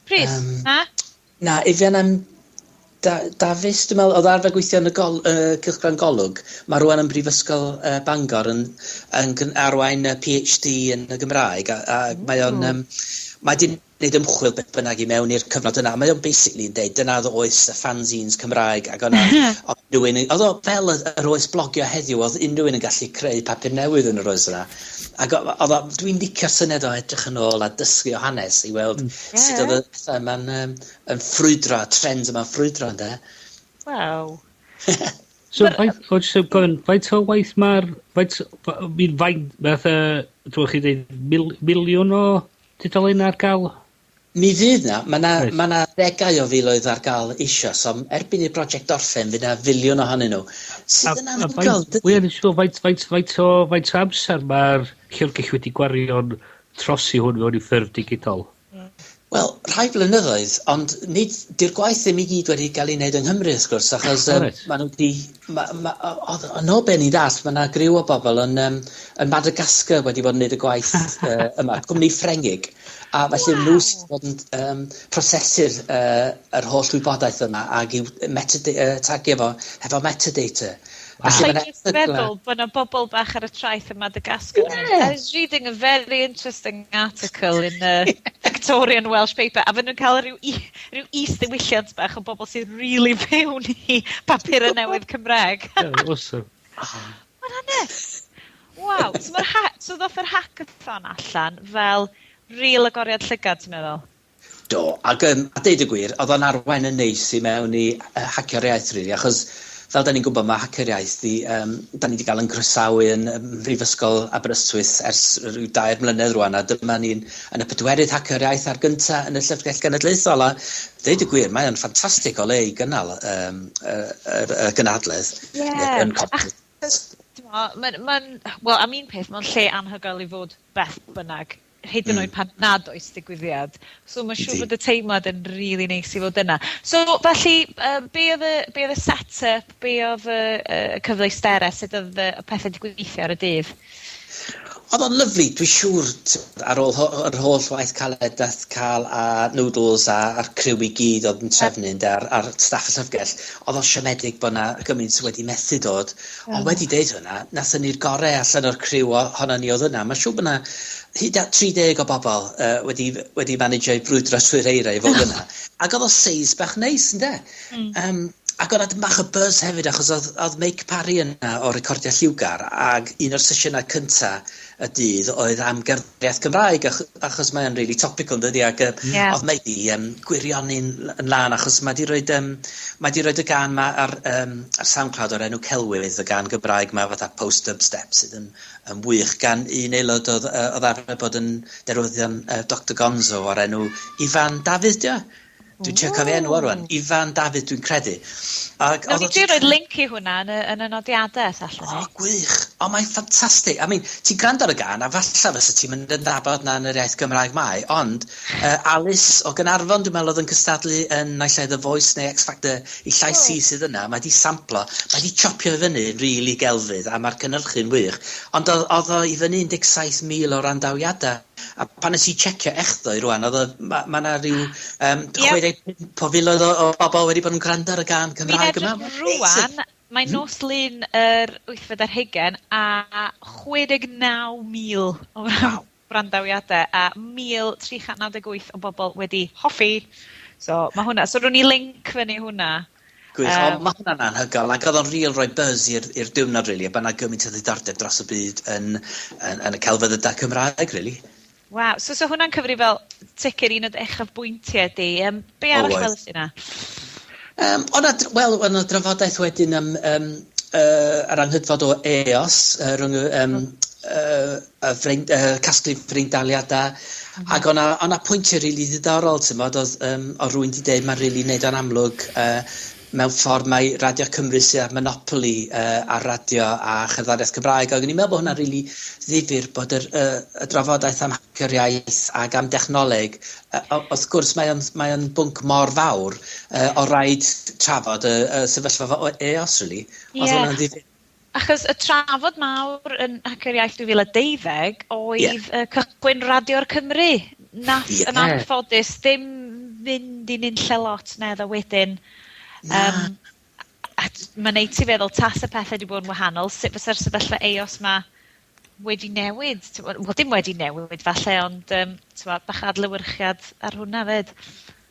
Prys, na? Na, Ifan M... Dafis, dwi'n meddwl, oedd arfer gweithio yn y Cylchgrawn Golwg. Mae rŵan yn Brifysgol Bangor yn arwain y PhD yn y Gymraeg, a mae o'n, mae 'di wneud ymchwil beth bynnag i mewn i'r cyfnod yna. Mae o'n basically yn deud dyna oedd oes y fanzines Cymraeg, ac o'na unrhyw un yn, oedd o fel yr oes blogio heddiw, oedd unrhyw un yn gallu creu papur newydd yn yr oes yna. Ac oedd o, dwi'n licio'r syniad o edrych yn ôl a dysgu o hanes i weld sut oedd y pethau yma'n, yn ffrwydro, trends yma'n ffrwydro, ynde? Waw. So, faint, o, jyst yn gofyn, faint o waith ma'r, faint, fa-, mi'n faint, fath, dwi'n chi dweud, miliwn o tudalennau ar gael? Mi fydd na, ma' na, ma' na ddegau o filoedd ar gael eisoes, so erbyn i'r brosiect orffen, fydd na filiwn ohonyn nhw. Sydd yn anhygoel, dydi? Wel, nes i feddwl, faint o amser ma'r llyfrgell wedi gwario'n trosi hwn mewn i ffurf digidol? Wel, rhai blynyddoedd, ond nid, di'r gwaith ddim i gyd wedi cael ei wneud yng Nghymru, wrth gwrs, achos, ma' nhw wedi, ma', ma', o, o, yn ôl be ni'n ddallt, ma' 'na griw o bobl yn Madagascar wedi bod yn wneud y gwaith, yma, cwmni Ffrengig. A felly nhw sydd wedi bod yn prosesu'r yr holl wybodaeth yma ac i'w tagio fo hefo metadata. Felly Alla i ma' 'na jyst erthygla feddwl bod 'na bobl bach ar y traeth yn Madagascar yn mynd, I was reading a very interesting article in the Victorian Welsh paper, a fydden nhw'n cael rhyw is-ddiwylliant bach o bobl sydd really fewn i papurau newydd Cymraeg. Yeah, awesome. Mae'n hanes. Wow. Waw, so ma'r ha- so ddoth yr hackathon allan fel real agoriad llygad, ti'n meddwl? Do, ac a deud y gwir, oedd o'n arwain yn neis i mewn i Hacio'r Iaith, really, achos fel da ni'n gwybod, mae Hacio'r Iaith, da ni wedi cael yn croesawu yn Mhrifysgol Aberystwyth ers rhyw 3 mlynedd rwan, a dyma ni'n yn y pedwerydd Hacio'r Iaith a'r gynta yn y Llyfrgell Genedlaethol, a deud y gwir, mae o'n ffantastig o le i gynnal y gynhadledd. Yn Achos, t'mo', wel, am un peth, mae'n lle anhygoel i fod beth bynnag, hyd yn oed pan nad oes digwyddiad. So mae'n siŵr bod y teimlad yn really neis i fod yna. So felly, be oedd y set-up, be oedd y cyfleusterau, sut oedd y pethau wedi gweithio ar y dydd? Oedd o'n lyfli, dwi'n siŵr, ar ôl yr holl waith caled dath Cael a Noodles a'r criw i gyd oedd yn trefnu, ynde, a'r staff y llyfrgell, oedd o'n siomedig bod 'na gymaint wedi methu dod. Ond wedi deud hwnna, nathon ni'r gorau allan o'r criw ohonon ni oedd yna. Mae'n siŵr bod 'na hyd at 30 o bobl wedi managio i brwydro trwy'r eira i fod yna. Ac oedd o seis bach neis, ynde? Ac oedd 'na bach o buzz hefyd, achos oedd Meic Parry yna o Recordiau Lliwgar, ac un o'r sesiynau cynta y dydd oedd am gerddoriaeth Gymraeg, achos mae'n really topical, dydy, ac oedd Meic di gwirioni'n yn lân, achos mae di roid y gân ma ar SoundCloud o'r enw Celwydd, y gân Gymraeg ma fatha post-dubstep sydd yn wych, gan un aelod oedd arfer bod yn derwyddion Doctor Gonzo o'r enw Ifan Dafydd, dio? Dwi'n trio cofio enw o rwan. Ifan Dafydd, dwi'n credu. Ac Nawn oedd ni o drio roid link i hwnna yn y nodiadau, os allwn ni. O, gwych. O, mae'n ffantastig. I mean, ti'n gwrando ar y gân, a falle fysa ti'n mynd yn nabod na yn yr iaith Gymraeg mai, ond Alice o Gaernarfon, dwi'n meddwl oedd yn cystadlu yn naill ai The Voice neu X Factor, i llais hi sydd yna, mae di samplo, mae di chopio i fyny yn rili gelfydd, a mae'r cynhyrchu'n wych. Ond oedd o i fyny 17,000 o randawiadau. A pan nes i checio echddoe rwan, oedd o, ma' 'na ryw, 65 o filoedd o bobl wedi bod yn gwrando ar y gân Fi'n Cymraeg yma. edrych rwan, mae nos Lun yr wythfed ar hugain a 69,000 o wrandawiadau a 1,398 o bobl wedi hoffi. So, ma' hwnna. So, rown ni link fyny hwnna. Gwych. O, ma' hwnna'n anhygoel, ac oedd o'n real rhoi buzz i'r diwrnod, really, a bod 'na gymaint o ddiddordeb dros y byd yn y celfyddydau Cymraeg, really. Waw, so hwnna'n cyfri fel ticr un o'r uchafbwyntiau di. Be O, arall oedd. welys di na? Wel, o'na drafodaeth wedyn am yr anghydfod o EOS, rhwng y y casglu freindaliadau, ac o'na pwyntiau rili ddiddorol, ti'n oedd rhywun 'di deud ma'n rili neud o'n amlwg mewn ffordd mae Radio Cymru sydd â'r monopoli ar radio a cherddoriaeth Cymraeg, ac o'n i'n meddwl bod hwnna'n rili ddifyr bod y drafodaeth am hacio'r iaith ac am dechnoleg, wrth gwrs mae o'n bwnc mor fawr, o raid trafod y sefyllfa fo EOS, really. Oedd hwnna'n ddifyr. Achos y trafod mawr yn Hacio'r Iaith 2012 oedd cychwyn Radio'r Cymru. Nath yn anffodus ddim fynd i nunlle lot neddo wedyn. Na. A ma'n neud ti feddwl tas y pethau wedi bod yn wahanol, sut fysa'r sefyllfa EOS ma wedi newid? T'mod, wel, dim wedi newid falle, ond t'mod, bach adlewyrchiad ar hwnna fyd.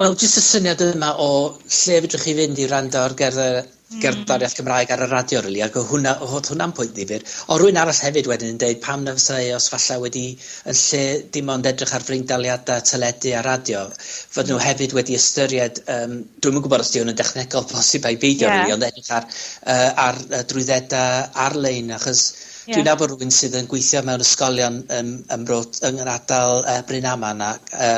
Wel, jyst y syniad yma o lle fedrwch chi fynd i wrando ar gerddoriaeth Cymraeg ar y radio, really, ac oedd hwnna'n pwynt ddifyr. O, rywun arall hefyd wedyn yn deud pam na fysa EOS falle wedi, yn lle dim ond edrych ar freindaliadau teledu a radio, fod nhw hefyd wedi ystyried, dwi'm yn gwybod os 'di hwn yn dechnegol posib ai beidio, really, ond edrych ar drwyddedau ar-lein, achos dwi'n nabod rhywun sydd yn gweithio mewn ysgolion ym Mro, yng ardal Brynaman a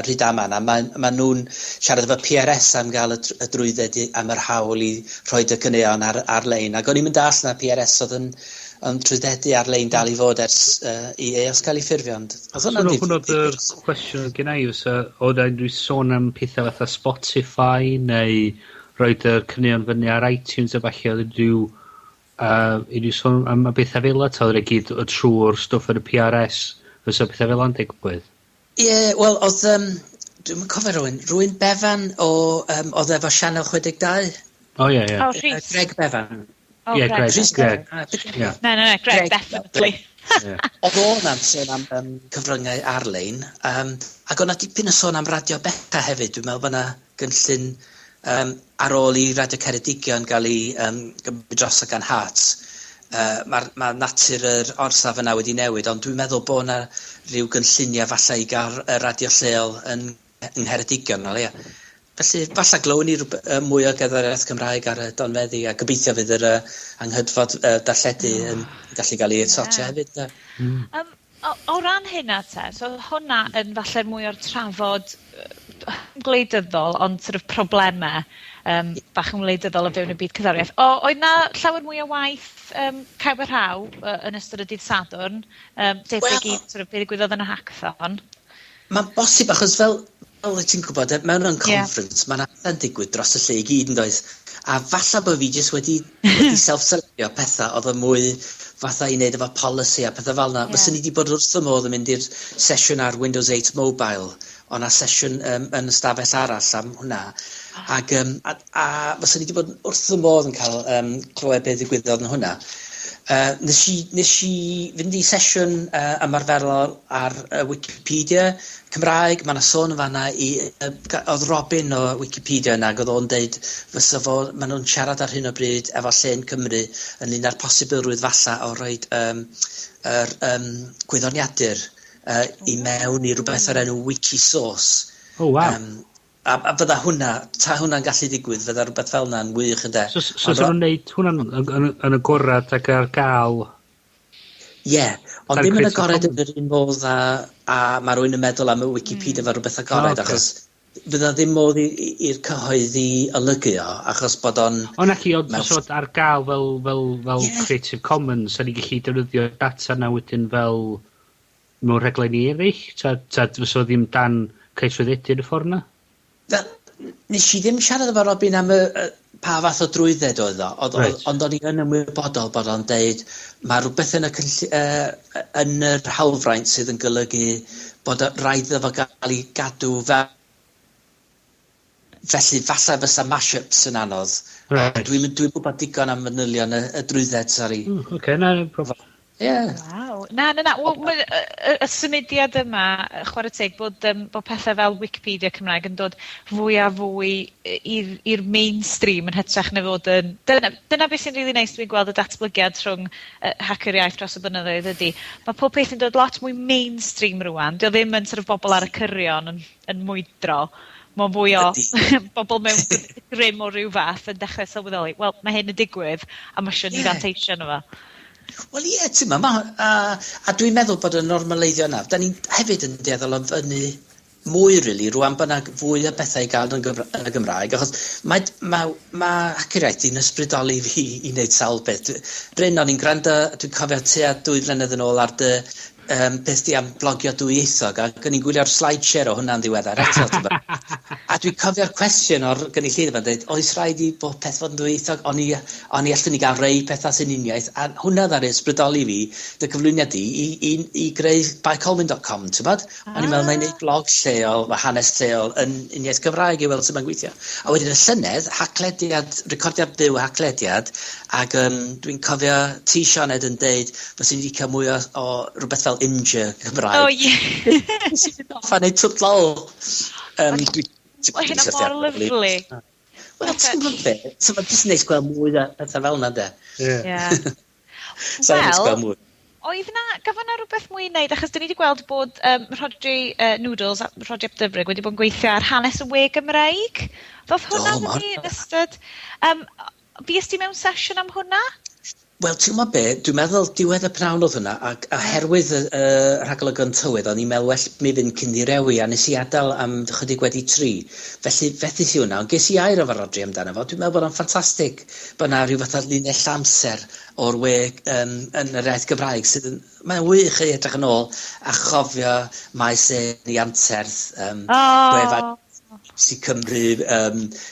Rhydaman, a ma' nhw'n siarad efo PRS am gael y drwydded am yr hawl i rhoid y caneuon ar-lein. Ac o'n i'm yn dallt na PRS oedd yn trwyddedu ar-lein dal i fod ers i EOS cael ei ffurfio, ond oedd hwnna'n So hwnna oedd yr difyr. cwestiwn oedd gen i, fysa, oedd 'na unrhyw sôn am pethau fatha Spotify neu roid y caneuon fyny ar iTunes a falle, oedd unrhyw sôn am y bethau fel 'na, ta oedd e gyd y trwy'r stwff yn y PRS, fysa pethau fel 'na'n digwydd? Ie, wel, oedd, dwi'm yn cofio rhywun Bevan o, oedd efo Sianel 62. O, ie, ie. O, Rhys. Greg Bevan. O, Ie, Greg. Greg, Rhys Greg. Bevan. Ah, beth yw Ie. Na, na, na, Greg, Greg. definitely. Ie. Oedd o na'n sôn am cyfryngau ar-lein, ac o'na dipyn o sôn am Radio Beca hefyd. Dwi'n meddwl bod 'na gynllun, ar ôl i Radio Ceredigion gael ei gymryd drosodd gan Heart. Ma'r ma' natur yr orsaf yna wedi newid, ond dwi'n meddwl bo' 'na ryw gynllunia' falle i ga'l y radio lleol yn yng Ngheredigion o leia. Felly, falla glywwn ni rwbe- yy mwy o gerddoriaeth Cymraeg ar y donfeddi, a gobeithio fydd yr anghydfod darlledu yn gallu ga'l 'i sortio hefyd 'de? O ran hynna te, so odd hwnna yn falle mwy o'r trafod gwleidyddol, ond sort of probleme bach yn wleidyddol o fewn y byd cerddoriaeth. O, oedd 'na llawer mwy o waith caw a rhaw yn ystod y dydd Sadwrn, debyg i sort of be ddigwyddodd yn y hackathon? Ma'n bosib, achos fel wyt ti'n gwbod, mewn unconference, ma' 'na pethe'n digwydd dros y lle i gyd, yndoes? A falla bo' fi jyst wedi self-selectio petha odd yn mwy fatha i neud efo policy a petha fel 'na. Fyswn i 'di bod wrth fy modd yn mynd i'r sesiwn ar Windows 8 Mobile. O' 'na sesiwn yn y stafell arall am hwnna. Ag a fyswn i 'di bod wrth fy modd yn cael clywed be ddigwyddodd yn hwnna. Nes i fynd i sesiwn ymarferol ar Wikipedia Cymraeg. Ma' 'na sôn yn fanna i o'dd Robin o Wikipedia yna, ag o'dd o'n deud fysa fo, ma' nhw'n siarad ar hyn o bryd efo Llên Cymru ynglyn â'r posibilrwydd falla o roid yr gwyddoniadur i mewn i rwbeth o'r enw Wikisource. Oh, wow. A fydda hwnna, ta hwnna'n gallu digwydd, fydda rwbeth fel hwnna'n wych, ynde? So so nhw'n neud hwnna'n yn agorad ac ar gael? Ie, ond Ar ddim yn Creative agored Commons. yn yr un modd a ma' rywun yn meddwl am y Wikipedia fel rwbeth agored, achos fydda ddim modd i'r cyhoedd i olygu o, achos bod o'n O, naci, ond mewn so ar gael fel Creative Commons, a ni gallu defnyddio data na wedyn fel mewn rhaglenni eraill, ta fysa fo ddim dan cael trwyddedu yn y ffordd na? Fel, nes i ddim siarad efo Robin am y pa fath o drwydded oedd o, ond o'n i yn ymwybodol bod o'n deud ma' rwbeth yn y yn yr hawlfraint sydd yn golygu bod rhaid iddo fo gael ei gadw fel... Felly, falle fysa mashups yn anodd. Dwi'm gwybod digon am manylion y drwydded, sori. Oce, na, no problem. Waw. Na, na, na. Wel, ma' y symudiad yma, chwarae teg, bod pethau fel Wikipedia Cymraeg yn dod fwy a fwy i'r mainstream yn hytrach na fod yn... Dyna beth sy'n really nice dwi'n gweld y datblygiad rhwng Hacio'r Iaith dros y blynyddoedd ydy. Mae pob peth yn dod lot mwy mainstream rŵan. Dio ddim yn sort of bobl ar y cyrion yn mwydro. Mae'n fwy o bobl mewn grym o ryw fath yn dechrau sylweddoli, wel, mae hyn yn digwydd, a mae eisiau ni fanteisio arno fo. Wel ie, ti'n ma, a dwi'n meddwl bod y normaleiddio yna, da ni'n hefyd yn dueddol o fyny mwy, really, rŵan bod 'na fwy o bethau i gael yn y Gymraeg, achos ma' Hacio'r Iaith 'di'n ysbrydoli fi i wneud sawl beth. Bryn, o'n i'n gwrando, dwi'n cofio tua 2 flynedd yn ôl ar dy beth di am blogio dwyieithog, ac o'n i'n gwylio'r slideshare o hwnna'n ddiweddar eto, ti'n gwbod. A dwi'n cofio'r cwestiwn o'r gynulleidfa yn dweud, oes rhaid i bob peth fod yn dwyieithog? O'n i allwn ni gael rei pethau sy'n uniaith, a hwnna ddaru ysbrydoli fi, dy cyflwyniad i, i greu baecolwyn dot com, ti'n gwbod? O'n i'n meddwl, na i wneud blog lleol, ma' hanes lleol yn uniaith Gymraeg i weld sut mae'n gweithio. A wedyn y llynedd, Haclediad, recordiad byw Haclediad, ac dwi'n cofio ti, Sioned, yn deud fyswn i wedi cael mwy o rhywbeth fel Imgur Cymraeg. O, ie. Nes i fynd off a neud twt lol. Wel, hynna mor lyfli. Wel, ti'n gwybod be? So, ma' jyst yn neis gweld mwy o pethau fel yna, de. So, neis gweld mwy. Oedd na, gafon na rhywbeth mwy i wneud, achos dyn ni wedi gweld bod Rhodri Noodles a Rhodri ap Dyfrig wedi bod yn gweithio ar hanes y we Gymraeg. Ddoth hwnna Do, ma' fyny yn ystod... Fues ti mewn sesiwn am hwnna? Wel, ti'n gwbod be, dwi'n meddwl diwedd y pnawn oedd hwnna, ac oherwydd y rhagolygon tywydd, o'n i'n meddwl well mi fynd cyn i rewi, a nes i adael am chydig wedi 3. Felly, fethais i hwnna, ond ges i air efo Rhodri amdano fo. Dwi'n meddwl bod o'n ffantastig bod 'na ryw fath o linell amser o'r we yn yr iaith Gymraeg, sydd yn, mae'n wych i edrych yn ôl a chofio maes e yn ei anterth, gwefan BBC Cymru,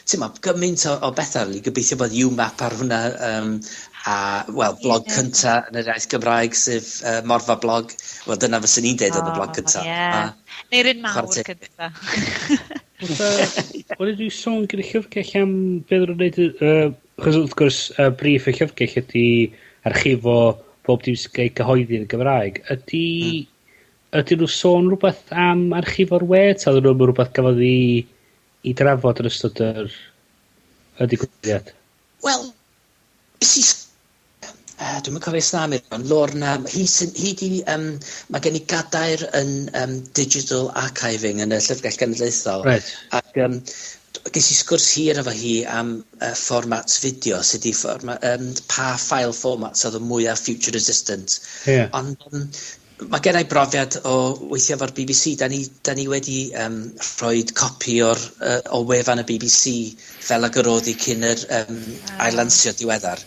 ti'n meddwl, gymaint o bethau, rili. Gobeithio bod UMAP ar hwnna, a, wel, blog cynta yn yr iaith Gymraeg, sef Morfa Blog. Wel, dyna fyswn i'n deud oedd y blog cynta. A Neu'r un mawr chwarae teg. cynta. Wel, dwi sôn gyda llyfrgell am beth o'n nhw'n neud, achos wrth gwrs, briff y llyfrgell ydi archifo bob dim sy'n cael ei gyhoeddi yn y Gymraeg. Ydyn nhw sôn rhywbeth am archifo'r we, ta ydyn nhw'n rhywbeth gafodd i drafod yn ystod y digwyddiad? Wel, nes i Dwi'm yn cofio sna ond Lorna, hi sy'n, hi di, mae gen i gadair yn Digital Archiving yn y Llyfrgell Genedlaethol. Reit. Ac ges i sgwrs hir efo hi am formats fideo, sut i fforma-, pa file formats oedd y mwyaf future resistant. Ie. Ond mae gen i brofiad o weithio efo'r BBC. Da ni wedi rhoi copi o wefan y BBC fel ag yr oedd hi cyn yr ailansio diweddar.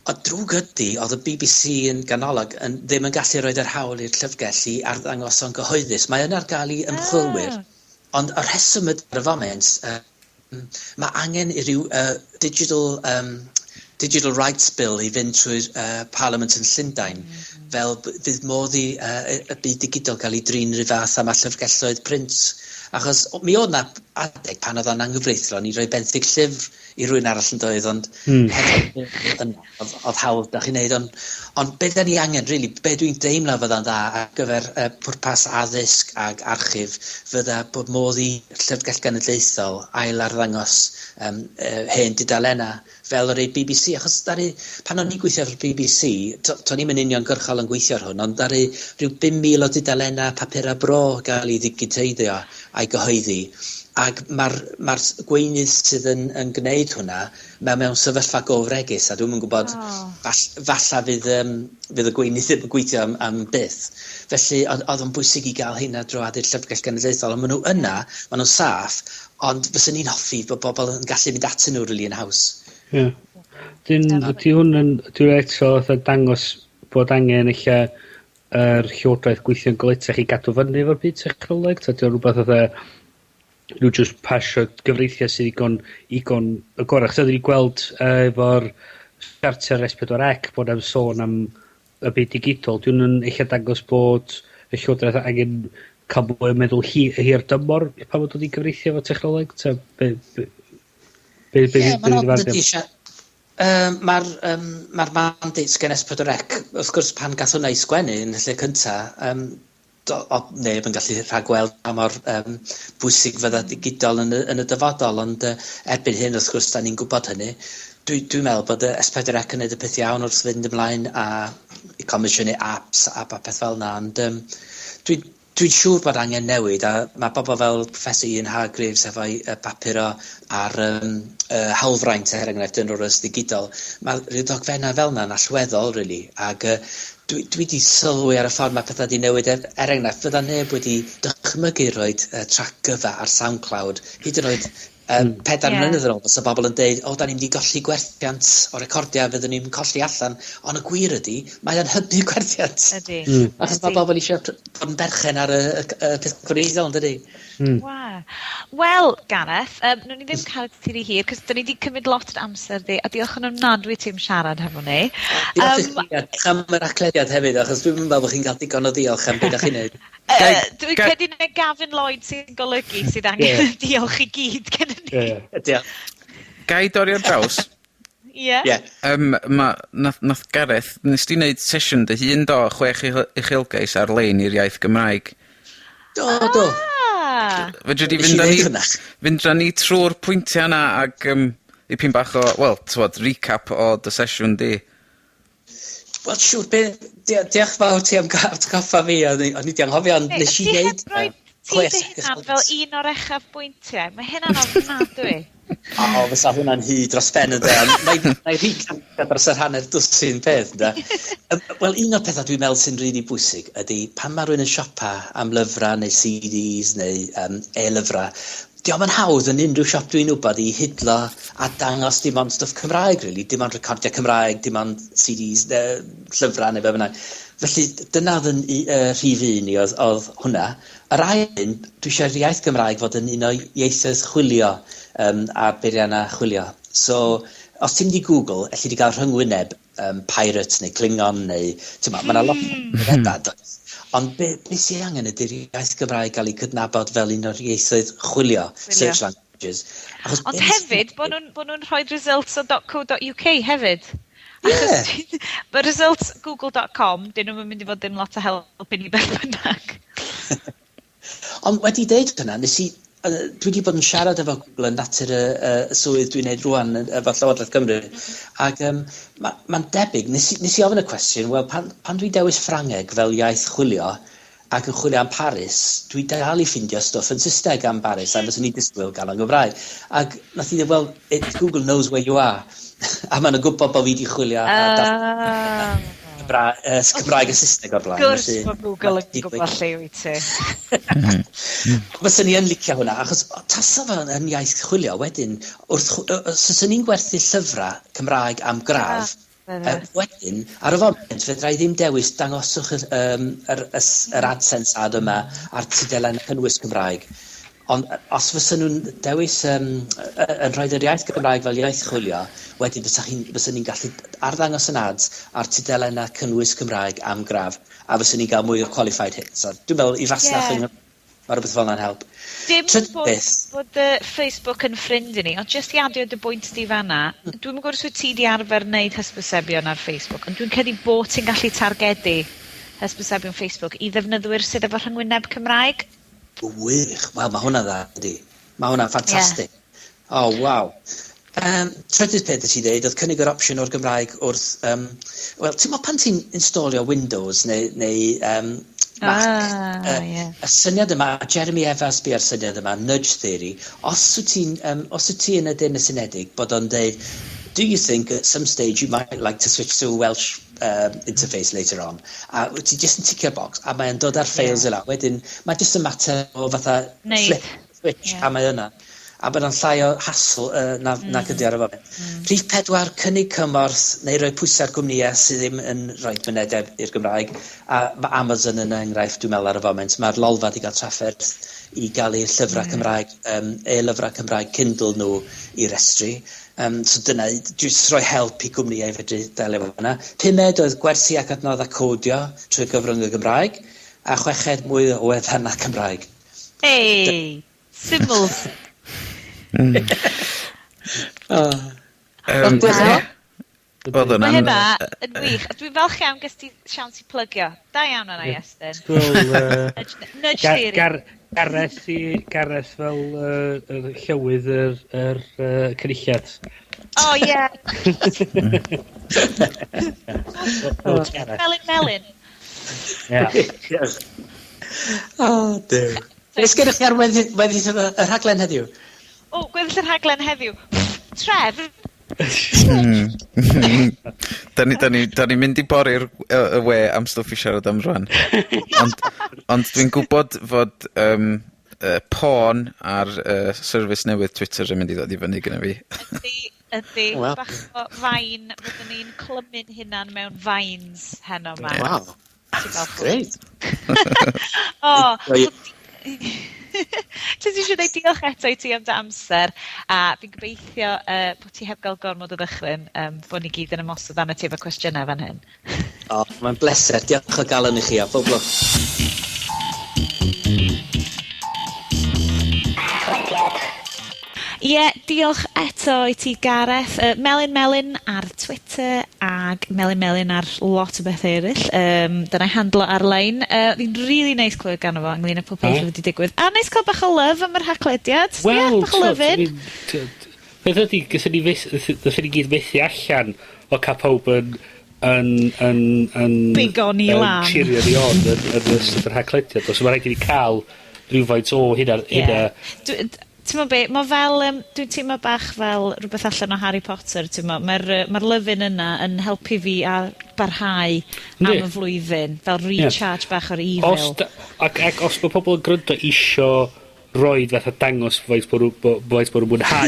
O drwg ydy, oedd y BBC yn ganolog yn, ddim yn gallu rhoi yr hawl i'r llyfrgell i arddangos o'n gyhoeddus. Mae yna ar gael i ymchwilwyr, ond y rheswm ydy ar y foment, mae angen i ryw digital rights bill i fynd trwy'r Parliament yn Llundain, fel fydd modd i y byd digidol gael ei drin rhyw fath am llyfrgelloedd print. Achos mi oedd 'na adeg pan oedd o'n anghyfreithlon i roi benthyg llyfr i rywun arall yn doedd, ond hefyd yna, oedd hawl da chi'n neud, ond be da ni angen, really, be dwi'n deimlo fydda'n dda ar gyfer pwrpas addysg ag archif, fydda bod modd i Llyfrgell Genedlaethol ail arddangos hen dudalena fel yr ei BBC, achos daru, pan o'n i'n gweithio efo'r BBC, to ni'm yn uniongyrchol yn gweithio ar hwn, ond daru rhyw 5,000 o dudalena papura bro gael ei ddigiteiddio a'i gyhoeddi. Ac mae'r ma gweinydd sydd yn gwneud hwnna, mae mewn sefyllfa go fregus, a dwi'm yn gwybod, falla fydd y gweinydd ddim yn gweithio am byth. Felly, oedd o'n bwysig i gael hynna drwodd i'r Llyfrgell Genedlaethol, ond maen nhw yna, maen nhw'n saff, ond fyswn i'n hoffi bod bobl yn gallu mynd atyn nhw rili yn haws. Ie. Dyn, ydy hwn yn, ydy hwn eto fatha dangos bod angen ella yr llywodraeth gweithio'n galetach i gadw fyny efo'r byd technoleg? Ta 'di o'n rwbath fatha nhw just pasio gyfreithiau sydd igon agorach? So ni gweld efo'r Charter S4C bod am sôn am y byd digidol. Di hwn yn ella dangos bod y llywodraeth angen cael mwy o meddwl hir dymor pan bod dod i gyfreithio efo technoleg? Ta be, Ie, be, ma'n be, od be, dydi. Mae'r mandates gen S4C, wrth gwrs pan gath hwnna i sgwennu yn y lle cynta, do, o, neb yn gallu rhagweld pa mor bwysig fydda digidol yn y dyfodol, ond erbyn hyn, wrth gwrs, da ni'n gwybod hynny. Dwi meddwl bod y S4C yn neud y peth iawn wrth fynd ymlaen a i comisiynu apps a popeth fel 'na, ond dwi'n siŵr bod angen newid, a mae bobl fel Professor Ian Hargreaves efo'i bapur o ar hawlfraint, er enghraifft, yn o'r digidol. Mae rhyw dogfennau fel 'na'n allweddol, really, ac dwi 'di sylwi ar y ffordd mae pethau 'di newid. Er enghraifft, fydda neb wedi dychmygu roid trac gyfa ar SoundCloud, hyd yn oed 4 mlynedd yn ôl, fysa bobl yn deud, "O, da ni'n mynd i golli gwerthiant o recordiau, fyddwn ni'n colli allan." Ond y gwir ydy, mae o'n hybu gwerthiant. Ydy. Achos mae bobl eisiau bod yn berchen ar y peth gwreiddiol, yn dydi? Wa. Wel, Gareth, nawn ni ddim cael ti rhy hir, cos da ni wedi cymryd lot o amser di, a diolch yn ofnadwy ti'n siarad hefo ni. Diolch i chi, a diolch am yr aclediad hefyd, achos dwi'n meddwl bod chi'n cael digon o ddiolch am beth ydych chi'n neud. Dwi'n credu na Gavin Lloyd sy'n golygu sydd angen diolch i gyd gen ni. Diolch. Ga i dorri ar draws? Ie. Ie. Ma, nath Gareth, nes di wneud sesiwn dy hun do, chwech uchelgais ar-lein i'r iaith Gymraeg. Do. Ah. Fedri di Nes i fynd â ddeud ni, hwnna. fynd â ni trwy'r pwyntiau yna ac dipyn bach o, wel, t'mod, recap o dy sesiwn di. Wel, siŵr, diolch fawr ti am atgoffa fi, o'n i 'di anghofio, ond Hey, nes i ti ddeud, heb roi ti chwech dy hunan uchelgais. fel un o'r uchaf bwyntiau. Mae hynna'n ofnadwy. O, fysa hwnna'n hyd dros ben ynde, ond na'i recapio dros yr hanner dwsin peth, ynde. Wel, un o'r pethau dwi'n meddwl sy'n rili bwysig ydy pan mae rhywun yn siopa am lyfrau neu CDs neu e-lyfrau, dio'm yn hawdd yn unrhyw siop dwi'n wybod i hidlo a dangos dim ond stwff Cymraeg, really. Dim ond recordiau Cymraeg, dim ond CDs, llyfrau neu be bynnag. Felly, dyna oedd yn rhif un i, oedd hwnna. Yr ail un, dwi eisiau'r iaith Gymraeg fod yn un o ieithoedd chwilio, a beiriannau chwilio. So, os ti'n mynd i Google, elli di gael rhyngwyneb pirate neu Klingon neu, ti'n ma, ma' 'na lot o wynebau, does? Ond be sydd angen ydy'r iaith Gymraeg gael ei cydnabod fel un o'r ieithoedd chwilio, Chwilio. search languages. Achos Ond be nes hefyd, bo' nhw'n rhoi results o .co.uk hefyd. Ie. Achos mae results google.com, dyn nhw'n mynd i fod ddim lot o help i ni beth bynnag. Ond wedi deud hynna, nes i Dwi 'di bod yn siarad efo Google yn natur y y swydd dwi'n neud rŵan yn efo Llywodraeth Cymru, ag yym ma'n debyg, nes i ofyn y cwestiwn, wel pan dwi'n dewis Ffrangeg fel iaith chwilio, ac yn chwilio am Paris, dwi dal i ffindio stwff yn Saesneg am Paris, a fyswn i'n disgwyl gael o'n Gymraeg. Ag nath hi ddeud, "Well, Google knows where you are." A ma'n nhw'n gwybod bod fi 'di chwilio a Cymraeg a Saesneg o'r blaen. Gwrs bod Google yn gwybod lle wyt ti. Fyswn i yn licio hwnna, achos tasa fo yn iaith chwilio wedyn, wrth os ni'n gwerthu llyfrau Cymraeg am gradd, wedyn, ar y foment, fedra i ddim dewis "dangoswch yr AdSense ad yma ar tudalen cynnwys Cymraeg". Ond os fysa nhw'n dewis yn rhoi yr iaith Gymraeg fel iaith chwilio, wedyn fyswn ni'n gallu arddangos yn ads ar tudalennau cynnwys Cymraeg am gradd, a fyswn ni'n gael mwy o qualified hits. So, dwi'n meddwl i fasnach yng Nghymru, mae rhywbeth fel yna'n help. Dim bod Facebook yn ffrind i ni, ond jyst i adio dy bwynt di fanna, dwi'm yn gwybod os wyt ti 'di arfer wneud hysbysebion ar Facebook, ond dwi'n credu bod ti'n gallu targedu hysbysebion Facebook i ddefnyddwyr sydd efo rhyngwyneb Cymraeg. Wych. Wel, mae hwnna'n dda, ydi. Mae hwnna'n ffantastig. Oh, waw. Trydydd peth nes i ddeud oedd cynnig yr opsiwn o'r Gymraeg wrth... Wel, ti'n meddwl pan ti'n installio Windows neu Mac, y syniad yma, Jeremy Evans bu ar syniad yma, nudge theory, os wyt ti yn y Deyrnas Unedig, bod o'n deud, "Do you think at some stage you might like to switch to a Welsh interface later on?" A wyt ti jyst yn ticio'r box, a mae'n dod ar ffeils yna. Wedyn, mae jyst yn mater o fatha Neud. flip switch, a mae yna. A bod o'n llai o hassle na ydi ar y foment. Rhif 4, cynnig cymorth neu roi pwysau ar gwmnïau sydd ddim yn rhoi mynediad i'r Gymraeg. A mae Amazon yn enghraifft, dwi'n meddwl, ar y foment. Mae'r Lolfa wedi cael trafferth i gael eu llyfrau Cymraeg, e-lyfrau Cymraeg Kindle nhw i restru. So dyna, jyst rhoi help i gwmnïau i fedru delio efo hwnna. Pumed oedd gwersi ac adnoddau codio trwy gyfrwng y Gymraeg. A chweched, mwy o wefannau Cymraeg. Hey, syml. Oh. Ie. Oedd Mae hwnna'n hynna yn wych. A dwi'n falch iawn ges ti siawns i plygio. Da iawn yna, Iestyn. Wel, Nudge theory. Gareth fel yr llywydd yr cynulliad. Oh, ie. O, Gareth. Melyn Melyn. Ie. Oh, Duw. Beth gennych chi ar weddill y rhaglen heddiw? O, gweddill y rhaglen heddiw. Tref. Da ni mynd i bori'r y we am stwff i siarad am rwan. Ond dwi'n gwybod fod porn ar service newydd Twitter yn mynd i ddod i fyny gyda fi. Ydy. Wel. Bach o Vine. Fyddwn ni'n clymu'n hunan mewn vines heno 'ma. Waw. Ti'n falch o? Great. O, Wel, so, jyst eisiau dweud diolch eto i ti am dy amser, a fi'n gobeithio bod ti heb gael gormod o ddychryn, bod ni gyd yn ymosod arno ti efo cwestiynau fan hyn. O, mae'n bleser. Diolch o galon i chi a pob lwc. Ie, yeah, diolch eto i ti, Gareth. Melyn Melyn ar Twitter ag Melyn Melyn ar lot o bethau eraill. Dyna'i handle ar-lein. Fi'n really neis clywed ganddo fo ynglyn â pob peth wedi digwydd. A neis cael bach o love am yr Haclediad. Wel, Ie, bach o t'mod, love in. I mean, beth ydi, gathon ni gyd methu allan o cael pawb yn Bigo ni yn lan. Cheerio ni on yn ystod yr Haclediad. Os mae rhaid i ni cael rhywfaint o hynna, hynna. Ti'n meddwl be, mae fel, dwi'n teimlo bach fel rhywbeth allan o Harry Potter, ti'n meddwl, mae'r ma love-in yna yn helpu fi a barhau am y flwyddyn, fel recharge bach o'r evil. Ac os mae pobl yn gryndo isio roid fatha dangos faint bod nhw'n mwynhau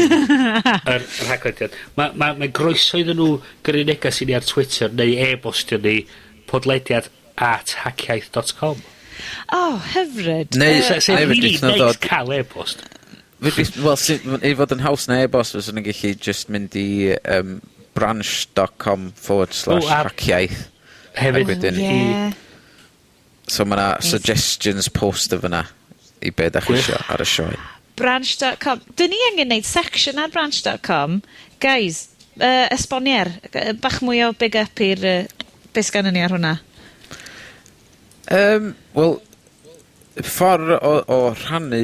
yr Haclediad, mae ma groeso iddyn nhw gyrru negas i ni ar Twitter neu e-bostio ni podlediad@haciaith.com. Oh, hyfryd. Neu, Sy'n neu really fedrith nhw neis ddod cael e-bost. Wel, i fod yn haws na e-bost, fyswn nhw'n gallu just mynd i branch.com/ O, haciaith. Hefyd. Ac wedyn, So ma' 'na suggestions post o fyna i be' dach chi Gwych. isio ar y sioe. Branch.com. Dyn ni angen neud section ar branch.com. Guys, esbonier, bach mwy o big up i'r beth sgannon ni ar hwnna. Wel, ffordd o rhannu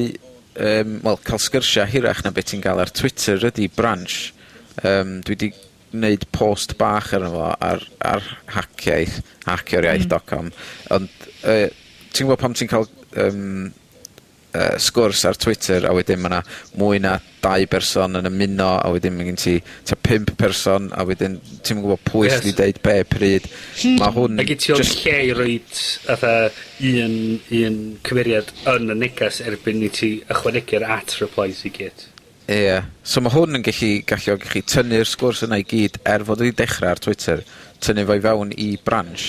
wel, ca'l sgyrsia hirach na be' ti'n ga'l ar Twitter ydi Branch. Dwi 'di neud post bach arno fo ar Haciaith, hacio'r iaith dot com, ond ti'n gwbod pan ti'n ca'l sgwrs ar Twitter a wedyn ma' 'na mwy na dau berson yn ymuno a wedyn ma' gen ti tua pump person a wedyn ti'm yn gwbod pwy sy 'di deud be' pryd. Ma' hwn A gen ti ond jyst lle i roid fatha un cymeriad yn y negas erbyn i ti ychwanegu'r at replies i gyd. Ie. So ma' hwn yn gellu galluogi chi tynnu'r sgwrs yna i gyd er fod o 'di dechra ar Twitter, tynnu fo i fewn i Branch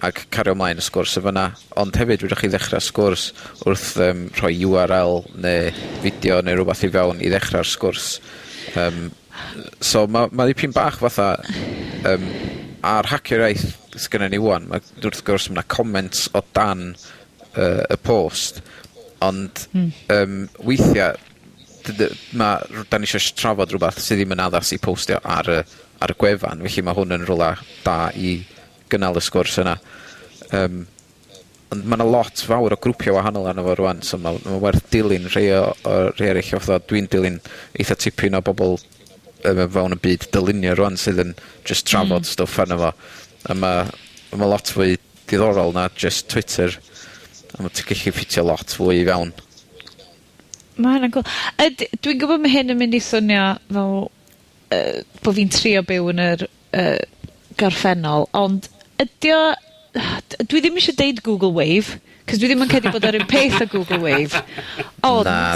ac cario mlaen y sgwrs yn fyna, ond hefyd fedrwch chi ddechra sgwrs wrth rhoi URL neu fideo neu rwbath i fewn i ddechrau'r sgwrs. So ma' dipyn bach fatha ar Hacio'r Iaith sgynnon ni ŵan, ma' wrth gwrs ma' 'na comments o dan y post, ond weithia' ma' 'dan ni isio trafod rwbath sydd ddim yn addas i postio ar y gwefan, felly ma' hwn yn rwla da i gynnal y sgwrs yna. Ond ma' 'na lot fawr o grwpia' wahanol arno fo rŵan, so ma' werth dilyn rhei o rhei eryll, fatha dwi'n dilyn eitha tipyn o bobol fewn y byd dylunio rŵan sydd yn just trafod stwff arno fo. A ma' lot fwy diddorol na just Twitter. A ma' ti'n gallu ffitio lot fwy i fewn. Ma' hynna'n cŵl. Dwi'n gwbod ma' hyn yn mynd i swnio fel bo' fi'n trio byw yn yr gorffennol, ond ydi o, dwi ddim eisiau deud Google Wave, 'cos dwi ddim yn credu bod o'r un peth â Google Wave. Ond Na.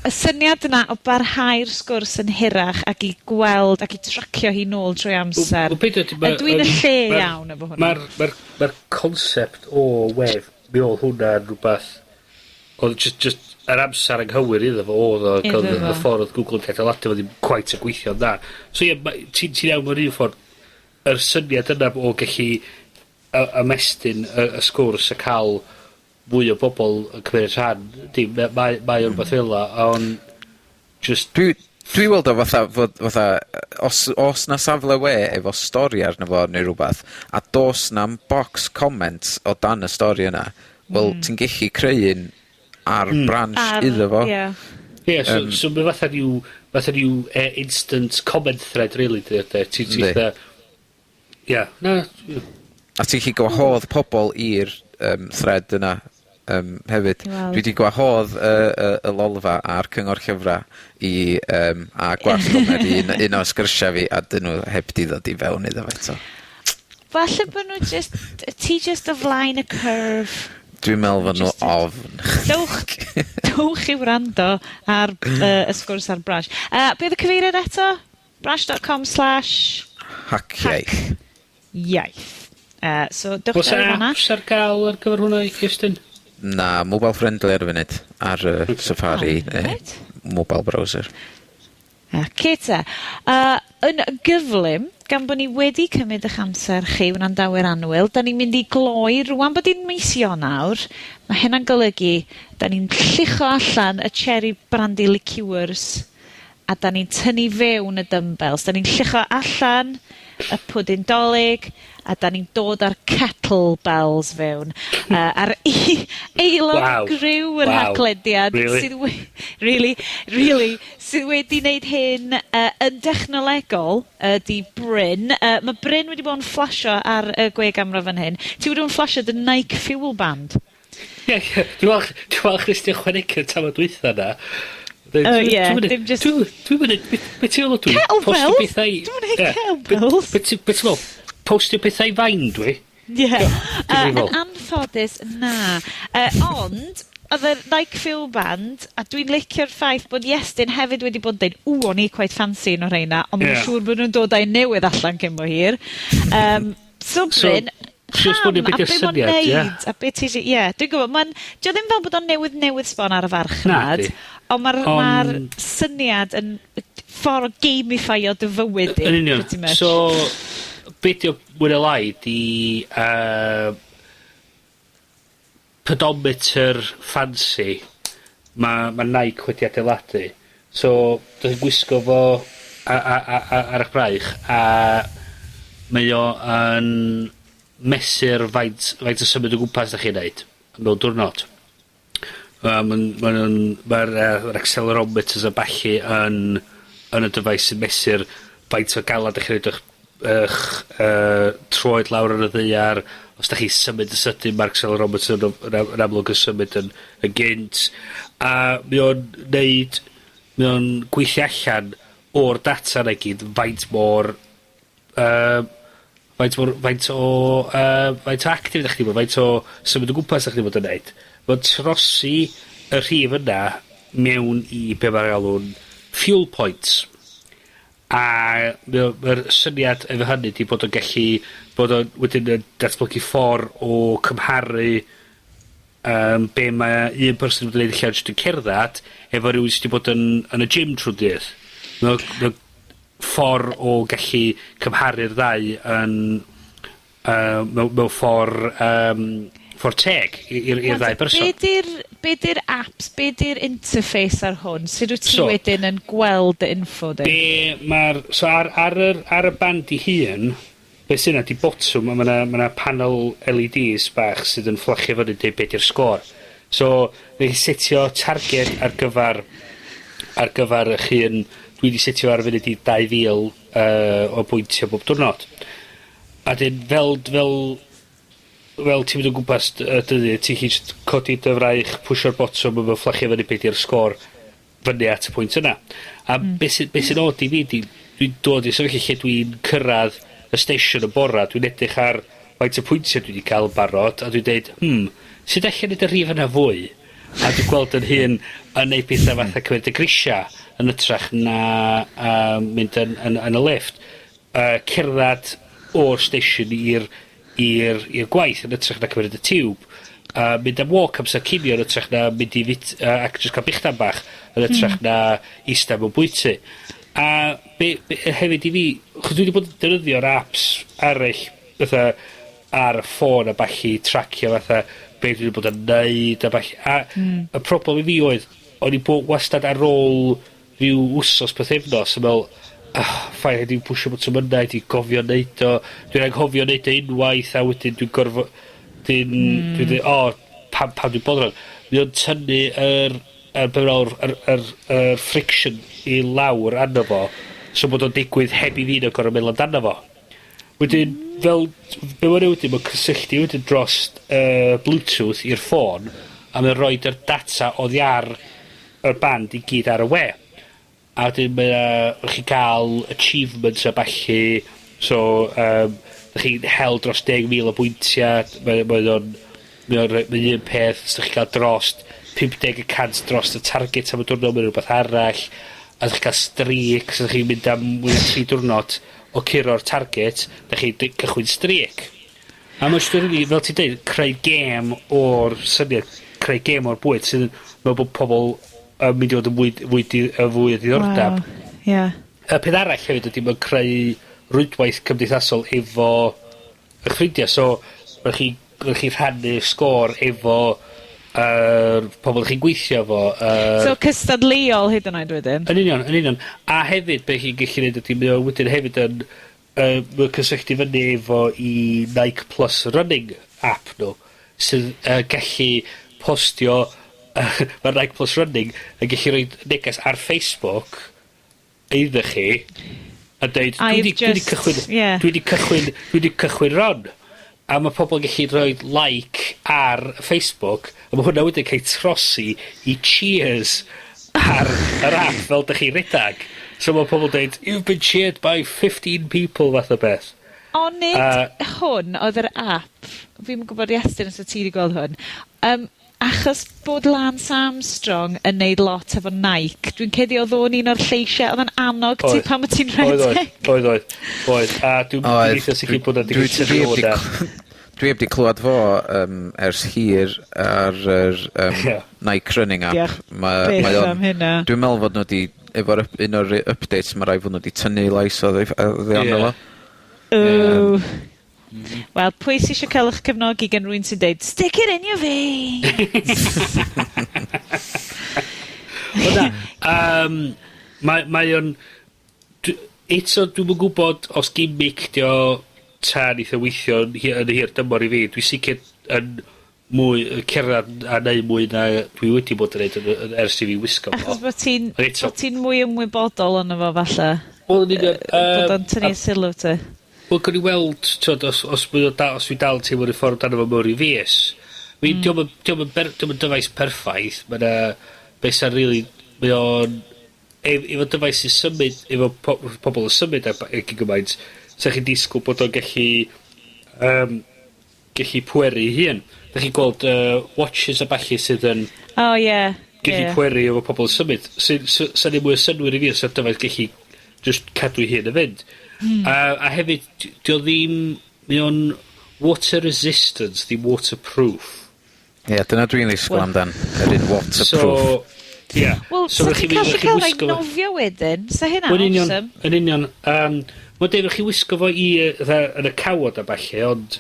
y syniad yna o barhau'r sgwrs yn hirach ac i gweld ac i tracio hi nôl trwy amser. Wel, beth ydi, Ydw i'n y lle iawn efo hwnna? Ma'r concept o wef, mi oedd hwnna'n rhywbeth, oedd just yr amser anghywir iddo fo, oedd o, Iddo oedd y fo. ffordd oedd Google yn adeiladu fo ddim quite yn gweithio'n dda. So ie, ti'n iawn mewn un ffordd, yr syniad yna o gallu ymestyn y sgwrs a cael mwy o bobl yn cymryd rhan, di, mae o rhywbeth fel 'a, ond just Dwi weld o fatha fod fatha, os na safle we efo stori arno fo neu rwbath, a dos na'm box comments o dan y stori yna, wel, ti'n gallu creu un ar Branch iddo fo. Ie. Ie, so mae fatha ryw instant comment thread, really, dydy, ti'n Yndi. fatha, ie, na, ie. A ti'n gallu gwahodd pobol i'r thread yna hefyd. I weld. Dwi 'di gwahodd y Lolfa a'r Cyngor Llyfra i a Gwasg Gomer i un o sgyrsia fi, a dyn nhw heb 'di ddod i fewn iddo fo eto. Falle bod nhw just, ti just o flaen y curve. Dwi'n meddwl fod nhw Just ofn. Dowch i wrando ar y sgwrs ar Branch. Be oedd y cyfeiriad eto? Branch.com/ Haciaith. Hac iaith. So, dewch Oes draw i fan'na. apps ar gael ar gyfer hwnna, Iestyn? Na, mobile friendly ar y funud, ar Safari, Oh, neu mobile browser. Oce te. Yn gyflym, gan bod ni wedi cymryd eich amser chi, wrandawyr annwyl, da ni'n mynd i gloi rŵan bod hi'n mis Ionawr. Mae hynna'n golygu, da ni'n llucho allan y cherry brandy liqueurs a da ni'n tynnu fewn y dumbbells. Da ni'n llucho allan y pwdin Dolig a da ni'n dod â'r kettlebells fewn. A'r aelod griw yr Haclediad Really? sydd really, really, sydd wedi wneud hyn yn dechnolegol ydy Bryn. Mae Bryn wedi bod yn flasio ar y gwe gamra fan hyn. Ti wedi bod yn flasio dy Nike Fuel Band. Ie, dwi'n falch nes ti ychwanegu'r tamad dwytha na. O, ie, dim just Dwi'n mynd, be ti'n meddwl dwi? Kettlebells? Postio pethau Dwi'm yn neud Ie. kettlebells. Be ti'n meddwl? Postio pethau i Vine, dwi? Ie. Difrifol. Yn anffodus, na. Ond, oedd y Nike Fuel Band, a dwi'n licio'r ffaith bod Iestyn hefyd wedi bod yn deud, ww, o'n i quite fancy un o'r rheina, ond mae'n siŵr bod nhw'n dod â'i newydd allan cyn bo hir. So, So, Bryn, so pam, esbonio a be' 'di'r be' ma'n syniad, ie? neud, a be ti isie, ie, dwi'n gwbod, dio ddim fel bod o'n newydd newydd sbon ar y farchnad, Nadi. ond ma'r syniad yn ffordd o gamify-o dy fywyd di, Yn union. pretty much. So, be 'di o mwy neu lai 'di pedometer fancy ma' Nike wedi adeiladu. So, 'dach chi'n gwisgo fo ar 'ych braich, a mae o yn mesur faint o symud o gwmpas 'dach chi'n neud mewn diwrnod. Ma'n ma' nw'n ma'r yy yr accelerometers a ballu yn yn y dyfais sy'n mesur faint o galad 'dych chi roid 'ych 'ych yy troed lawr ar y ddaear. Os 'dach chi symud yn sydyn ma'r accelerometer yn yn am- yn amlwg yn symud yn yn gynt, a mae o'n neud, mae o'n gweithio allan o'r data 'na i gyd faint mor yy faint mor, faint o yy faint o active 'dach chdi bod, faint o symud o gwmpas 'dach chdi bod yn neud. Ma'n trosi y rhif yna mewn i be' ma'r alw'n fuel points. A mae o, ma'r syniad efo hynny 'di bod o'n gallu, bod o'n wedyn yn datblygu ffor o cymharu be' ma' un person yn neud ella jyst yn cerddad efo rywun sy 'di bod yn yn y gym trw'r dydd. Mae o ffor o gallu cymharu'r ddau yn mewn ffor ffor teg i'r ddau berson. Be 'di'r, be 'di'r apps, be 'di'r interface ar hwn? Sut wyt ti wedyn yn gweld dy info di? Be ma'r, so ar y band 'i hun, be sy 'na 'di botwm a ma' 'na panel LEDs bach sydd yn fflachio fyny deud be' 'di'r sgôr. So, neu setio targed ar gyfar 'ych hun. Dwi 'di setio ar y funud i 2,000 o bwyntia bob diwrnod. A 'dyn fel ti'n mynd o gwmpas y dyddie, ti'n gallu jyst codi dy fraich, pwsio'r botwm a ma' fflachio fyny be' 'di'r sgôr fyny at y pwynt yna. A be' sy'n od i fi 'di, dwi'n dod i sefyllfa lle dwi'n cyrradd y station y bora, dwi'n edrych ar faint o pwyntia dwi 'di ca'l yn barod, a dwi'n deud, sut alla i neud y rhif yna fwy? A dwi'n gweld 'yn hun yn neud petha fatha cymryd y grisia yn ytrach na mynd yn y lift. Cerddad o'r station i'r gwaith yn ytrach na cymryd y tiwb. Mynd am walk amser cinio yn ytrach na mynd i fit, ac jyst ca'l bichdan bach yn ytrach na ista mewn bwyty. A be hefyd i fi, achos dwi 'di bod yn defnyddio'r apps eraill fatha ar y ffôn a ballu, tracio fatha be dwi 'di bod yn neud a ballu, a y problem i fi oedd, o'n i wastad ar ôl rhyw wsos pythefnos yn me'wl, ah, fine, rhaid i fi pwsio botwm yna, i gofio neud o. Dwi'n anghofio neud o unwaith, a wedyn dwi'n gorfo-, dwi'n dwi'n dweud, o, pam dwi'n boddran. Mae o'n tynnu yr, be' ma'n yr friction i lawr arno fo, so bod o'n digwydd heb i fi na gor'o' meddwl amdano fo. Wedyn, fel, be' ma'n neud wedyn, ma'n cysylltu wedyn drost Bluetooth i'r ffôn, a mae'n roid yr data oddi ar y band i gyd ar y we. A wedyn mae o, chi ca'l achievements a ballu, so, dych chi'n hel dros 10,000 o bwyntia, mae o'n rhoi, mae un peth, os dych chi'n ca'l drost 50% dros y target am y diwrnod, mae'n rhywbeth arall, a dych chi'n ca'l streaks, os dych chi'n mynd am mwy na 3 diwrnod o curo'r target, dych chi'n cychwyn streak. A mae'n jyst rili, fel ti'n deud, creu gêm o'r syniad, creu gêm o'r bwyd sydd yn meddwl bod pobol yn mynd i fod yn fwy o ddiddordeb. Wow. Ie. Y peth arall hefyd ydy mae'n creu rwydwaith cymdeithasol efo eich ffrindiau. So, ma' chi rhannu sgôr efo yr pobol chi'n gweithio efo, So, cystadleuol hyd yn oed wedyn? Yn union, yn union. A hefyd, be' chi'n gallu neud ydy, mae o wedyn hefyd yn, mae'n cysylltu fyny efo i Nike Plus Running app nhw, sydd gallu postio, mae'r Nike Plus Running yn gallu rhoi neges ar Facebook iddo chi, a deud, I've dwi 'di just, cychwyn, yeah. dwi 'di cychwyn run. A ma' pobol yn gallu rhoi like ar Facebook, a ma' hwnna wedyn cael ei trosi i cheers ar yr app fel dych chi'n redag. So ma' pobol deud, "You've been cheered by 15 people," fath o beth. Ond nid hwn oedd yr app, fi'm yn gwbod Iestyn os wyt ti 'di gweld hwn, achos bod Lance Armstrong yn neud lot efo Nike, dwi'n credu oedd o'n un o'r lleisiau oedd yn annog ti pan wyt ti'n rhedeg. Oedd. A Oedd. dwi'n eitha sicr bod o'n digwydd tynnu o 'na. Dwi heb 'di clywed fo ers hir ar yr Nike Running app. Diolch byth am hynna. Dwi'n meddwl fod nhw 'di, efo'r un o'r updates, ma' raid fod nhw 'di tynnu lais oddi arno fo. Ooh. Wel, pwy sy eisiau cael eich cefnogi gan rywun sy'n deud, "Stick it in your veins"? Wel na, mae o'n, eto dwi'm yn gwbod os gimmick 'di o ta neith o weithio yn yn y hir dymor i fi. Dwi sicr yn mwy, cerddad a neud mwy na dwi wedi bod yn neud yn ers i fi wisgo fo. Achos bod ti'n, Ond eto- bod ti'n mwy ymwybodol ono fo falle. Wel, yn union, Bod o'n tynnu sylw ti. Wel, gawn ni weld, t'wod, os mae o da, os fi dal yn teimlo'r un ffordd amdano fo mewn ryw fis. Mi, dio'm yn, dio'm yn ber-, dio'm yn dyfais perffaith, ma' 'na beth sy'n rili, mae o'n, efo dyfais sy'n symud, efo pobol yn symud a gyn gymaint, sa chi'n disgwyl bod o'n gallu, gallu pweru 'i hun. 'Dach chi'n gweld, watches a ballu sydd yn O, ie. gallu Ie. pweru efo pobol yn symud. Sy'n, sy'n neud mwy o synnwyr i fi os yw'r dyfais gallu just cadw 'i hun yn fynd. A hefyd, 'di o ddim, mae o'n water resistant, ddim waterproof. Ie, dyna dwi'n ddisgwyl Wel- amdan, yr un waterproof. So, ie. Wel, So sa rhaid ti'n chi gallu rhaid chi cael rai wisgo fo- nofio wedyn? Sa hynna'n Wel, yn union, awesome. yn union. Mae'n deud, chi wisgo fo i, fatha, yn y cawod a ballu, ond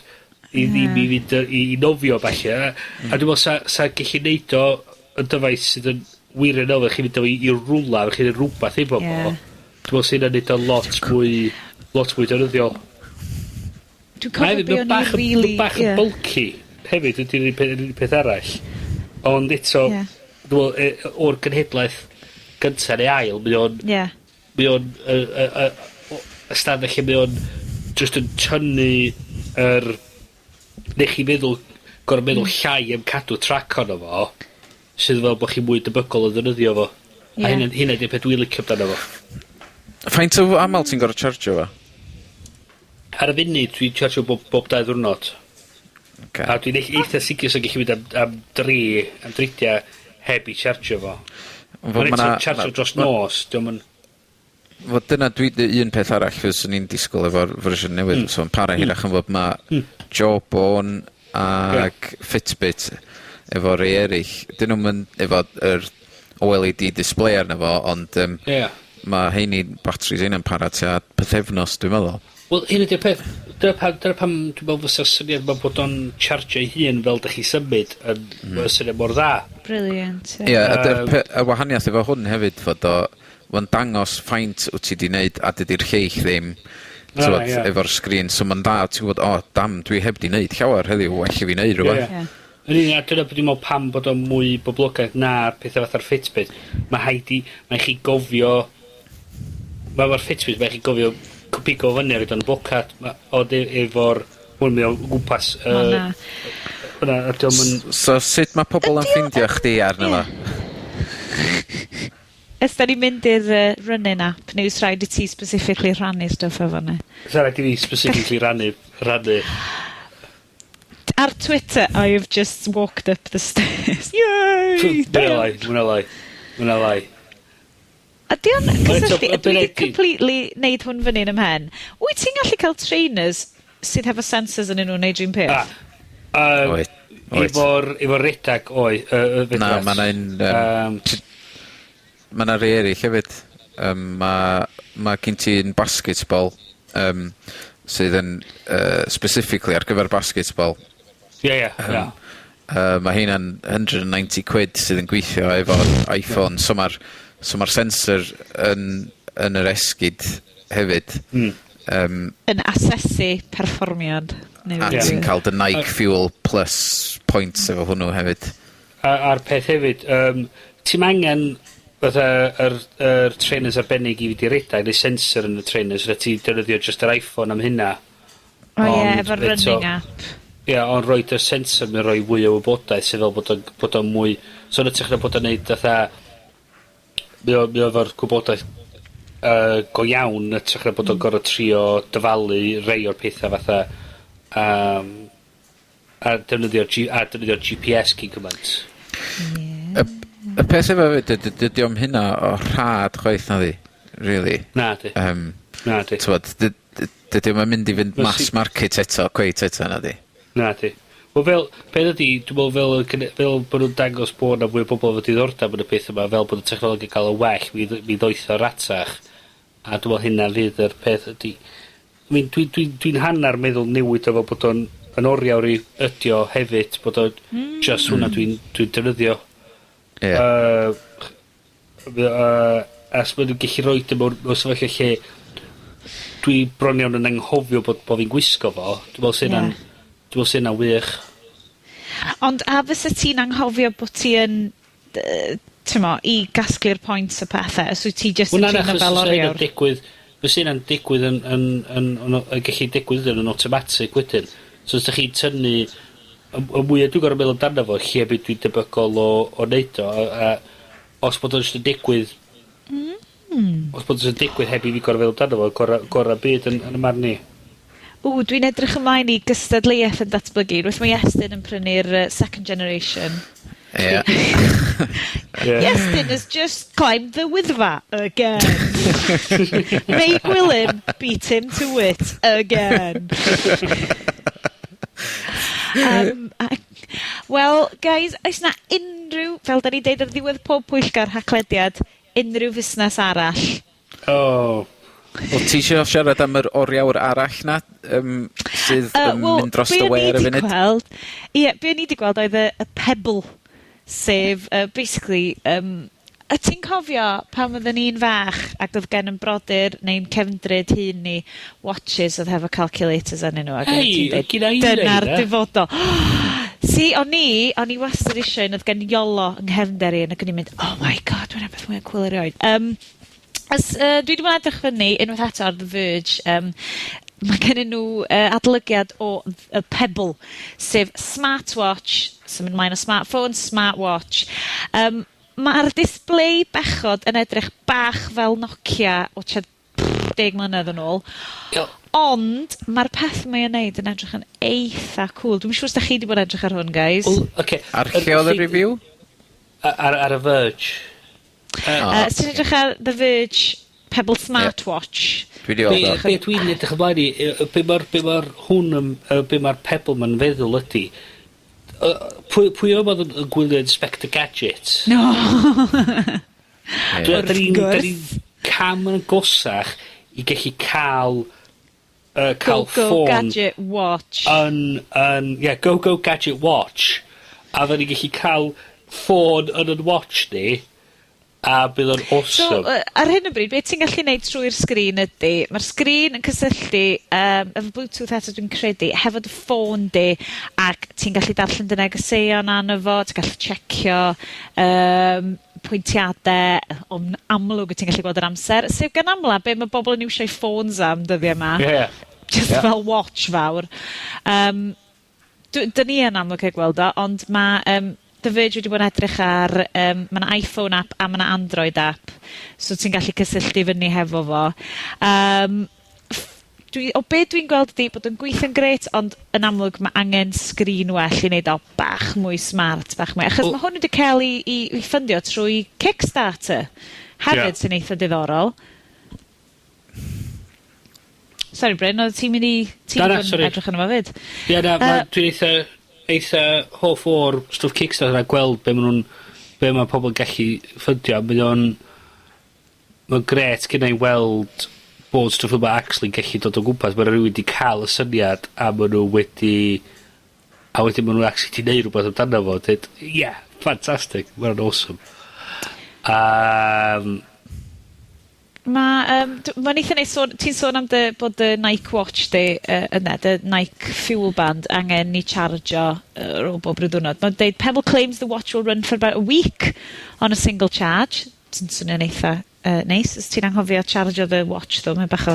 i ddim i fynd i nofio a ballu. A dwi'n meddwl sa gallu neud o yn dyfais sydd yn wirioneddol, chi fynd â fo i rwla, chi'n neud rwbath efo fo. Dwi'n meddwl sy'n neud o lot mwy defnyddiol. Dwi'n A cofio hefyd, be mae'n o'n bach i yn, really... mae'n bach yn bulky hefyd, ydy'r un peth arall. Ond eto, dwi'n meddwl, o'r genhedlaeth gynta neu ail, mae o'n mae o'n, y stand lle mae o'n just yn tynnu yr, neu chi meddwl, gor'o' meddwl llai am cadw track ono fo, sydd fel bo' chi mwy debygol o ddefnyddio fo. A hynna 'di'r peth dwi'n licio amdano fo. Faint o amal ti'n gor'o' chargio fo? Ar y funud dwi'n chargio bob 2 ddiwrnod. A dwi'n eitha sicr sy'n gallu mynd am dri, am dridia heb i chargio fo. Fo' Ond ma' eto 'na- chargio dros nos, dio'm yn... Wel dyna dwi, un peth arall fyswn i'n disgwyl efo'r fersiwn newydd, so yn para hirach yn fod ma' Jawbone ag Fitbit efo rei erill, 'dyn nw'm yn efo yr OLED display arno fo, ond ma' heini, batris heina'n para tua pythefnos dwi'n meddwl. Wel, hyn ydi'r peth. Dyna pam dwi'n meddwl fysa'r syniad ma' bod o'n chargio ei hun fel dych chi symud yn syniad mor dda. Brilliant. Ie, a dy'r y wahaniaeth efo hwn hefyd fod o, ma'n dangos faint wyt ti 'di neud a dydi'r lleill ddim, t'mod, efo'r sgrin, so ma'n dda, ti'n gwbod, o, dam, dwi heb 'di neud llawer heddiw, well i fi neud rwbath. Yn union, a dyna beth dwi'n meddwl pam bod o'n mwy boblogaidd na'r pethau fatha'r Fitbit. Mae rhaid i, mae chi gofio, mae efo'r Fitbit, mae chi gofio pigo fyny ar yn y bocad, ond efo'r hwn mae o gwmpas, O, na. hwnna, a dio'm yn So sut ma' pobol yn Ydi o ffindio chdi arno fo? Ys da ni'n mynd i'r running app, neu oes rhaid i ti specifically rhannu stwff efo ni? Sa raid i fi specifically rannu. Ar Twitter, I have just walked up the stairs. Yay! Mwy na lai, mwy na lai, mwy na lai. A di o'n eto, cysylltu, yy, dwi 'di completely neud hwn fyny yn 'y mhen. Wyt ti'n gallu cael trainers sydd hefo sensors yn nhw'n neud yr un peth? Oed, oed. Efo'r redag, oe, Na, ma' 'na un, ma' 'na rei erill hefyd. Ma' gen ti un basketball, sydd yn, specifically ar gyfer basketball. Ie, ie, ie. Ma' heina'n 190 quid sydd yn gweithio efo iPhone, so ma'r sensor yn yr esgid hefyd. Yn asesu perfformiad. Neu A rywbeth. ti'n cael dy Nike Fuel Plus points efo hwnnw hefyd. A'r peth hefyd, ti'm angen fatha yr trainers arbennig i fynd i redag, neu sensor yn y trainers, rhaid ti defnyddio just yr iPhone am hynna. O ie, Ond efo'r eto- running app. Ie, ond roid y sensor mae'n rhoi fwy o wybodaeth sydd fel bod o'n mwy... So yn hytrach na bod o'n neud fatha... Mae o efo'r gwybodaeth go iawn, yn hytrach na bod o'n gor'o' trio dyfalu rei o'r petha fatha a defnyddio'r GPS cyn gymaint. Y peth efo hefyd, dydi o'm hynna o rhad chwaith na ddi, really. Na di. Na di. T'mod, dydi o'm yn mynd i fynd Wel, mass market eto, cweit eto, na di. Na di. Wel fel, peth ydi, dwi'n meddwl fel bod nhw'n dangos bod 'na fwy o bobl efo diddordeb yn y peth yma, fel bod y technoleg yn cael y well, mi ddoeth o ratach. A dwi'n meddwl hynna fydd yr peth ydi. I mean, dwi hannar meddwl newid o fel bod o'n yn oriawr i ydi o hefyd, bod o just hwnna dwi'n defnyddio. A os ma' nhw'n gallu roid o mewn sefyllfa lle dwi bron iawn yn anghofio bo' fi'n gwisgo fo, dwi'n me'wl sy hynna'n, dwi'n me'wl sy hynna'n wych. Ond a fysa ti'n anghofio bod ti yn, yy, t'mo', i gasglu'r points a pethe, os wyt ti jyst yn Wel na trin o achos fel fysa hynna'n oriawr? digwydd, fysa hynna'n digwydd yn gallu digwydd yn automatic wedyn. So os 'dach chi'n tynnu, y mwya dwi'n gor'o' meddwl amdano fo, lle by' dwi'n debygol o neud o, a os bod o jyst yn digwydd... Os bod o jyst yn digwydd heb i fi gor'o' feddwl amdano fo, gora' byd yn 'ym marn i. Ww, dwi'n edrych ymlaen i gystadleuaeth yn datblygu. Rwyth mae Iestyn yn prynu'r second generation. Ie. Ie. Iestyn has just climbed the Wyddfa again. May Gwilym beat him to it again. Wel, guys, oes 'na unrhyw, fel 'dan ni'n deud ar ddiwedd pob pwyllgor Haclediad, unrhyw fusnes arall? Oh. Wel, ti isio siarad am yr oriawr arall 'na, sydd yn mynd dros y we ar y funud? Gweld, ie, be o'n i 'di gweld oedd y Pebble, sef, basically, y ti'n cofio pan oedden ni'n fach ac oedd gen 'yn brodyr neu'n cefndryd hŷn ni watches oedd hefo calculators arnyn nhw ac oedd Hei, ti'n deud, gynna i dyna'r reina." dyfodol. Si, o'n i wastad eisiau un oedd gen Iolo yng nghefnder i, ac o'n i'n mynd, "Oh my God, mae'n beth mwyaf cool erioed." As, dwi 'di bod yn edrych fyny unwaith eto ar The Verge, mae gennyn nhw adolygiad o y Pebble, sef smartwatch, symud mlaen o smartphone, smartwatch. Ma'r display bechod yn edrych bach fel Nokia o tua 10 mlynedd yn ôl. Ond ma'r peth mae o'n neud yn edrych yn eitha cool. Dwi'm yn siŵr os 'dach chi 'di bod yn edrych ar hwn, guys. Wel, oce. Ar lle oedd y review? Ar y Verge. Os ti'n edrych ar The Verge Pebble Smartwatch. Dwi 'di weld o. Be dwi'n edrych ymlaen i, be ma'r hwn yn, be ma'r Pebble ma'n feddwl ydi, pwy oedd yn gwylio Inspector Gadget? No. Ie. Wrth Da ni'n cam yn agosach i gallu cael Go Go ffôn Gadget Watch. Yn, yeah, Go Go Gadget Watch. A fydden ni'n gallu cael ffôn yn 'yn watch ni, a bydd o'n So, awesome. ar hyn o bryd, beth ti'n gallu neud trwy'r sgrin ydy, mae'r sgrin yn cysylltu, efo Bluetooth eto dwi'n credu, hefo dy ffôn di, ac ti'n gallu darllen dy negeseuon arno fo, ti'n gallu checio pwyntiade, o'n amlwg wyt ti'n gallu gweld yr amser, sef gan amla be mae bobl yn iwsio'u ffôns am dyddiau yma. Just fel watch fawr. Dyn ni yn amlwg heb gweld o, ond mae The Verge wedi bod yn edrych ar, ma' 'na iPhone app a ma' 'na Android app, so ti'n gallu cysylltu fyny hefo fo. O be dwi'n gweld ydi bod yn gweithio'n grêt, ond yn amlwg ma' angen sgrin well i neud o bach mwy smart, bach mwy, achos Wel ma' hwn wedi cael ei ffyndio trwy Kickstarter hefyd, sy'n eitha diddorol. Sorry Bryn, oedd ti'n mynd i... Ti'n Na, na, mynd i fod yn sorry. edrych arno fo 'fyd? Ie, na, dwi'n eitha hoff o'r stwff Kickstarter a gweld be ma' pobl yn gallu ffyndio. Mae'n grêt gynna i weld bod stwff yma actually gallu dod o gwmpas. Ma' 'na rywun 'di ca'l y syniad a wedyn ma' nw actually 'di neud rwbeth amdano fo. Deud, "Yeah, fantastic, ma' hwnna'n awesome." Mae'n eitha neis sôn, ti'n sôn am dy, bod dy Nike Watch di, yna, dy Nike Fuel Band angen i chargio ar ôl bob rhyw ddiwrnod. Mae'n deud, "Pebble claims the watch will run for about a week on a single charge." Sy'n swnio'n eitha neis. Os ti'n anghofio chargio dy watch, though, mae'n bach o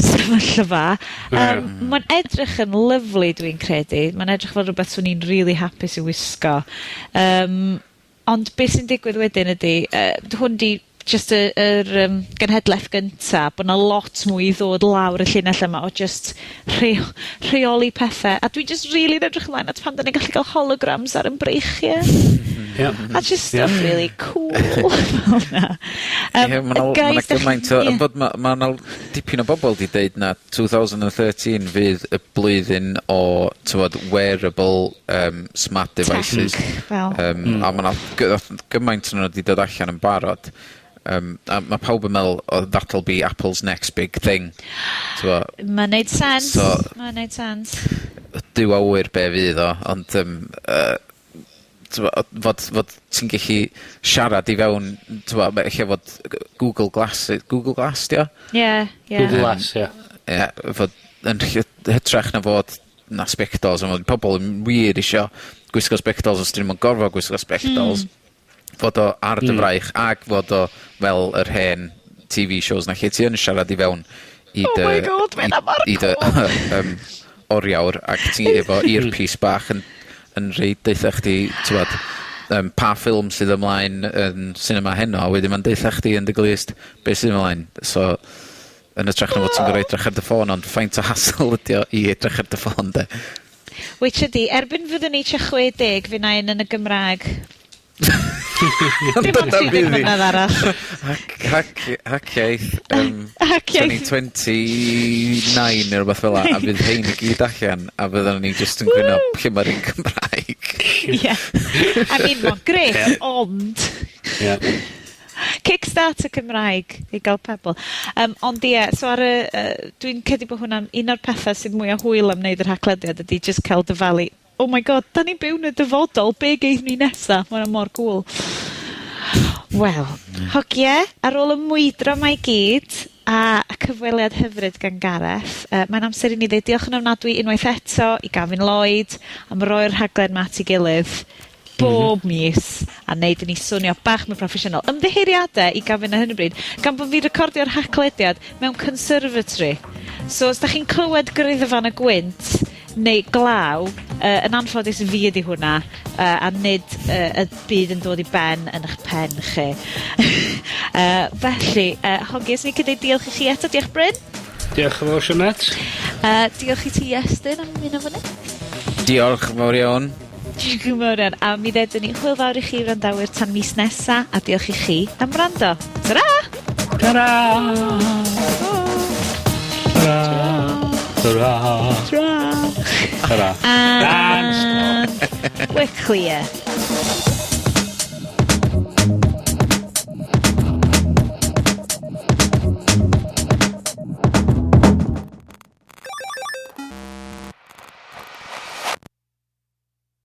sefyllfa. Mae'n edrych yn lyfli, dwi'n credu. Mae'n edrych fel rhywbeth swn i'n really hapus i wisgo. Ond beth sy'n digwydd wedyn ydy, hwn 'di just yr genhedlaeth gynta, bod 'na lot mwy i ddod lawr y llinell yma o just rheoli pethe. A dwi just really yn edrych ymlaen at pan 'dan ni'n gallu gael holograms ar 'yn breichiau. A just stuff really cool fel 'na. Ie, ma' Guys, 'na gymaint o bod ma' 'na dipyn o bobol 'di deud na 2013 fydd y blwyddyn o, t'mod, wearable smart devices. Tech, fel. A ma' 'na gymaint o'n nw 'di dod allan yn barod. A ma' pawb yn meddwl, "Oh, that'll be Apple's next big thing." T'mo'? Ma'n neud sense. So Ma'n neud sense. Duw a ŵyr be' fydd o, ond t'mo', fod ti'n gellu siarad i fewn, t'mo', ma' ella fod Google Glass, Google Glass 'di o? Ie. Google Glass, ie. Ie, fod yn hytrach na fod na sbectols, a ma' pobol yn wir isio gwisgo sbectols os 'dyn nw'm yn gorfod gwisgo sbectols. Fod o ar dy fraich ag fod o fel yr hen Tee Vee shows 'na lle ti yn siarad i fewn i Oh dy... my God, ma' hynna mor I dy cŵl. oriawr ac ti efo earpiece bach yn yn rhoid deutha chdi t'mod pa ffilm sydd ymlaen yn cinema heno, a wedyn ma'n deutha chdi yn dy glust be' sydd ymlaen. So, yn ytrach na fod ti'n gor'o' edrych ar dy ffôn, ond faint o hassle ydi o i edrych ar dy ffôn 'de? Weitsia di, erbyn fyddwn ni tua 60, fy' 'na un yn y Gymraeg. Dim ond Dyna 30 fydd hi. mlynedd arall. Hac, hac, haciaith, Haciaith. 2029 neu rwbeth fel 'a, a fydd rhein i gyd allan, a fyddan ni jyst yn gwyno lle ma'r un Cymraeg. Ie. I mean, ma'n grêt, ond... Ie. Kickstarter Cymraeg i ga'l pobol. Ond ie, so ar y, dwi'n credu bod hwnna'n un o'r pethau sydd mwya hwyl am wneud yr Haclediad ydi just cael dyfalu, oh my God, da ni'n byw yn y dyfodol, be geith ni nesa? Ma' hwnna mor cool. Wel, hogie, ar ôl y mwydro 'ma i gyd, a y cyfweliad hyfryd gan Gareth, mae'n amser i ni ddeud diolch yn ofnadwy unwaith eto i Gavin Lloyd am roi'r rhaglen 'ma at ei gilydd bob mis a neud i ni swnio bach mwy proffesiynol. Ymddiheuriade i Gavin ar hyn o bryd, gan bo' fi recordio'r Haclediad mewn conservatory. So os 'dach chi'n clywed gryddfan y gwynt neu glaw, yn anffodus fi ydi hwnna, a nid y byd yn dod i ben yn 'ych pen chi. Felly, hogie, swn i'n cymryd diolch i chi eto. Diolch Bryn. Diolch yn fawr, Sioned. Diolch i ti, Iestyn, am ymuno efo ni. Diolch yn fawr iawn. Diolch yn fawr iawn. A mi ddedwn ni hwyl fawr i chi wrandawyr tan mis nesa, a diolch i chi am wrando. Ta-ra! Ta-ra! Ta-ra! Ta-ra! Ta-ra! Ta-ra! And we're clear.